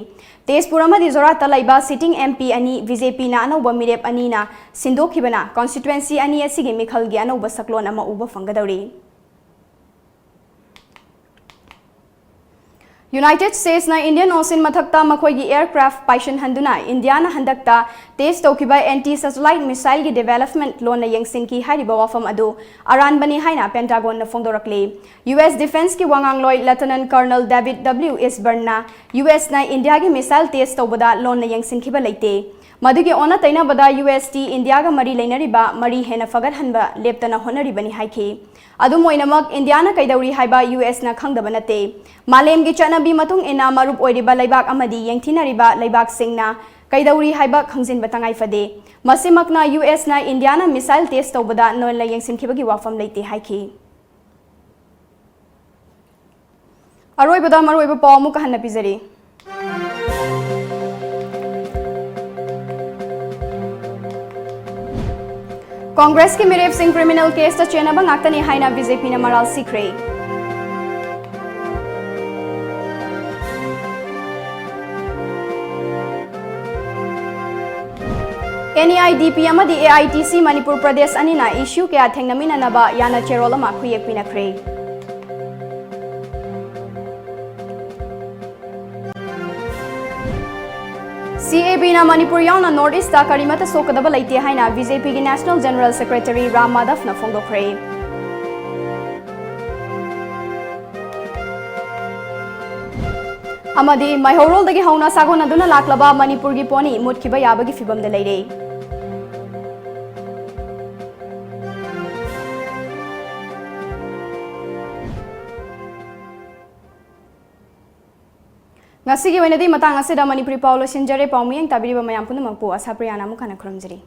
ꯇꯦꯖꯄꯨꯔ ꯑꯃꯗꯤ ꯖꯣꯔꯍꯥꯠꯇ ꯂꯩꯕ sitting MP ꯑꯅꯤ BJP ꯅ ꯑꯅꯧꯕ ꯃꯤꯔꯦꯞ ꯑꯅꯤꯅ ꯁꯤꯟꯗꯣꯛꯈꯤꯕꯅ constituency ꯑꯅꯤ ꯑꯁꯤꯒꯤ ꯃꯤꯈꯜꯒꯤ ꯑꯅꯧꯕ ꯁꯛꯂꯣꯟ ꯑꯃ ꯎꯕ ꯐꯪꯒꯗꯧꯔꯤ꯫ United States ꯅ Indian Ocean ꯃꯊꯛꯇ ꯃꯈꯣꯏꯒꯤ aircraft ꯄꯥꯏꯁꯤꯟꯍꯟꯗꯨꯅ ꯏꯟꯗꯤꯌꯥꯅ ꯍꯟꯗꯛꯇ test ꯇꯧꯈꯤꯕ anti satellite missile ꯒꯤ development ꯂꯣꯟꯅ ꯌꯦꯡꯁꯤꯟꯈꯤ ꯍꯥꯏꯔꯤꯕ ꯋꯥꯐꯝ ꯑꯗꯨ ꯑꯔꯥꯟꯕꯅꯤ ꯍꯥꯏꯅ Pentagon ꯅ ꯐꯣꯡꯗꯣꯔꯛꯂꯤ꯫ US Defence ꯀꯤ ꯋꯥꯉꯥꯡꯂꯣꯏ Lieutenant Colonel David W Eastburn ꯅ US ꯅ ꯏꯟꯗꯤꯌꯥꯒꯤ missile test ꯇꯧꯕꯗ ꯂꯣꯟꯅ ꯌꯦꯡꯁꯤꯟꯈꯤꯕ ꯂꯩꯇꯦ꯫ ꯃꯗꯨꯒꯤ ꯑꯣꯟꯅ ꯇꯩꯅꯕꯗ US ꯇꯤ ꯏꯟꯗꯤꯌꯥꯒ ꯃꯔꯤ ꯂꯩꯅꯔꯤꯕ ꯃꯔꯤ ꯍꯦꯟꯅ ꯐꯒꯠꯍꯟꯕ ꯂꯦꯞꯇꯅ ꯍꯣꯠꯅꯔꯤꯕꯅꯤ ꯍꯥꯏꯈꯤ꯫ ꯑꯗꯨꯝ ꯑꯣꯏꯅꯃꯛ, ꯏꯟꯗꯤꯌꯥꯅ ꯀꯩꯗꯧꯔꯤ ꯍꯥꯏꯕ US ꯅ ꯈꯪꯗꯕ ꯅꯠꯇꯦ꯫ ꯃꯥꯂꯦꯝꯒꯤ ꯆꯠꯅꯕꯤ ꯃꯇꯨꯡ ꯏꯟꯅ ꯃꯔꯨꯞ ꯑꯣꯏꯔꯤꯕ ꯂꯩꯕꯥꯛ ꯑꯃꯗꯤ ꯌꯦꯡꯊꯤꯅꯔꯤꯕ ꯂꯩꯕꯥꯛꯁꯤꯡꯅ ꯀꯩꯗꯧꯔꯤ ꯍꯥꯏꯕ ꯈꯪꯖꯤꯟꯕ ꯇꯉꯥꯏ ꯐꯗꯦ꯫ ꯃꯁꯤꯃꯛꯅ US ꯅ ꯏꯟꯗꯤꯌꯥꯅ missile test ꯇꯧꯕꯗ ꯅꯣꯜꯂ ꯌꯦꯡꯁꯤꯟꯈꯤꯕꯒꯤ ꯋꯥꯐꯝ ꯂꯩꯇꯦ ꯍꯥꯏꯈꯤ꯫ ꯑꯔꯣꯏꯕꯗ ꯃꯔꯨꯑꯣꯏꯕ ꯄꯥꯎ ꯑꯃꯨꯛꯀ ꯍꯟꯅ ꯄꯤꯖꯔꯤ꯫ ꯀꯣꯡꯒ꯭ꯔꯦꯁꯀꯤ ꯃꯤꯔꯦꯞꯁꯤꯡ ꯀ꯭ꯔꯤꯃꯤꯅꯦꯜ ꯀꯦꯁꯇ ꯆꯦꯟꯅꯕ ꯉꯥꯛꯇꯅꯤ ꯍꯥꯏꯅ ꯕꯤ ꯖꯦ ꯄꯤꯅ ꯃꯔꯥꯜ ꯁꯤꯈ꯭ꯔꯦ꯫ ꯑꯦꯟ ꯏ ꯑꯥꯏ ꯗꯤ ꯄꯤ ꯑꯃꯗꯤ A I T C Manipur Pradesh ꯑꯅꯤꯅ ꯏꯁꯨ ꯀꯌꯥ ꯊꯦꯡꯅꯃꯤꯟꯅꯅꯕ ꯌꯥꯅ ꯆꯦꯔꯣꯜ ꯑꯃ ꯈꯨꯌꯦꯛ ꯄꯤꯅꯈ꯭ꯔꯦ꯫ ꯁꯤ ꯑꯦ ꯕꯤꯅ ꯃꯅꯤꯄꯨꯔ ꯌꯥꯎꯅ ꯅꯣꯔꯠ ꯏꯁꯇ ꯀꯔꯤꯃꯠꯇ ꯁꯣꯛꯀꯗꯕ ꯂꯩꯇꯦ ꯍꯥꯏꯅ ꯕꯤ ꯖꯦ ꯄꯤꯒꯤ ꯅꯦꯁꯅꯦꯜ ꯖꯦꯅꯔꯦꯜ ꯁꯦꯀ꯭ꯔꯦꯇꯔꯤ ꯔꯥꯝ ꯃꯥꯙꯕꯅ ꯐꯣꯡꯗꯣꯛꯈ꯭ꯔꯦ꯫ ꯑꯃꯗꯤ ꯃꯩꯍꯧꯔꯣꯜꯗꯒꯤ ꯍꯧꯅ ꯁꯥꯒꯣꯟꯅꯗꯨꯅ ꯂꯥꯛꯂꯕ ꯃꯅꯤꯄꯨꯔꯒꯤ ꯄꯣꯅꯤ ꯃꯨꯠꯈꯤꯕ ꯌꯥꯕꯒꯤ ꯐꯤꯕꯝꯗ ꯂꯩꯔꯦ꯫ ꯉꯁꯤꯒꯤ ꯑꯣꯏꯅꯗꯤ ꯃꯇꯥꯡ ꯑꯁꯤꯗ ꯃꯅꯤꯄꯨꯔꯤ ꯄꯥꯎ ꯂꯣꯏꯁꯤꯟꯖꯔꯦ꯫ ꯄꯥꯎ ꯃꯤꯠꯌꯦꯡ ꯇꯥꯕꯤꯔꯤꯕ ꯃꯌꯥꯝ ꯄꯨꯝꯅꯃꯛꯄꯨ ꯑꯁꯥ ꯄ꯭ꯔꯤꯌꯥꯅ ꯑꯃꯨꯛ ꯍꯟꯅ ꯈꯨꯔꯨꯝꯖꯔꯤ꯫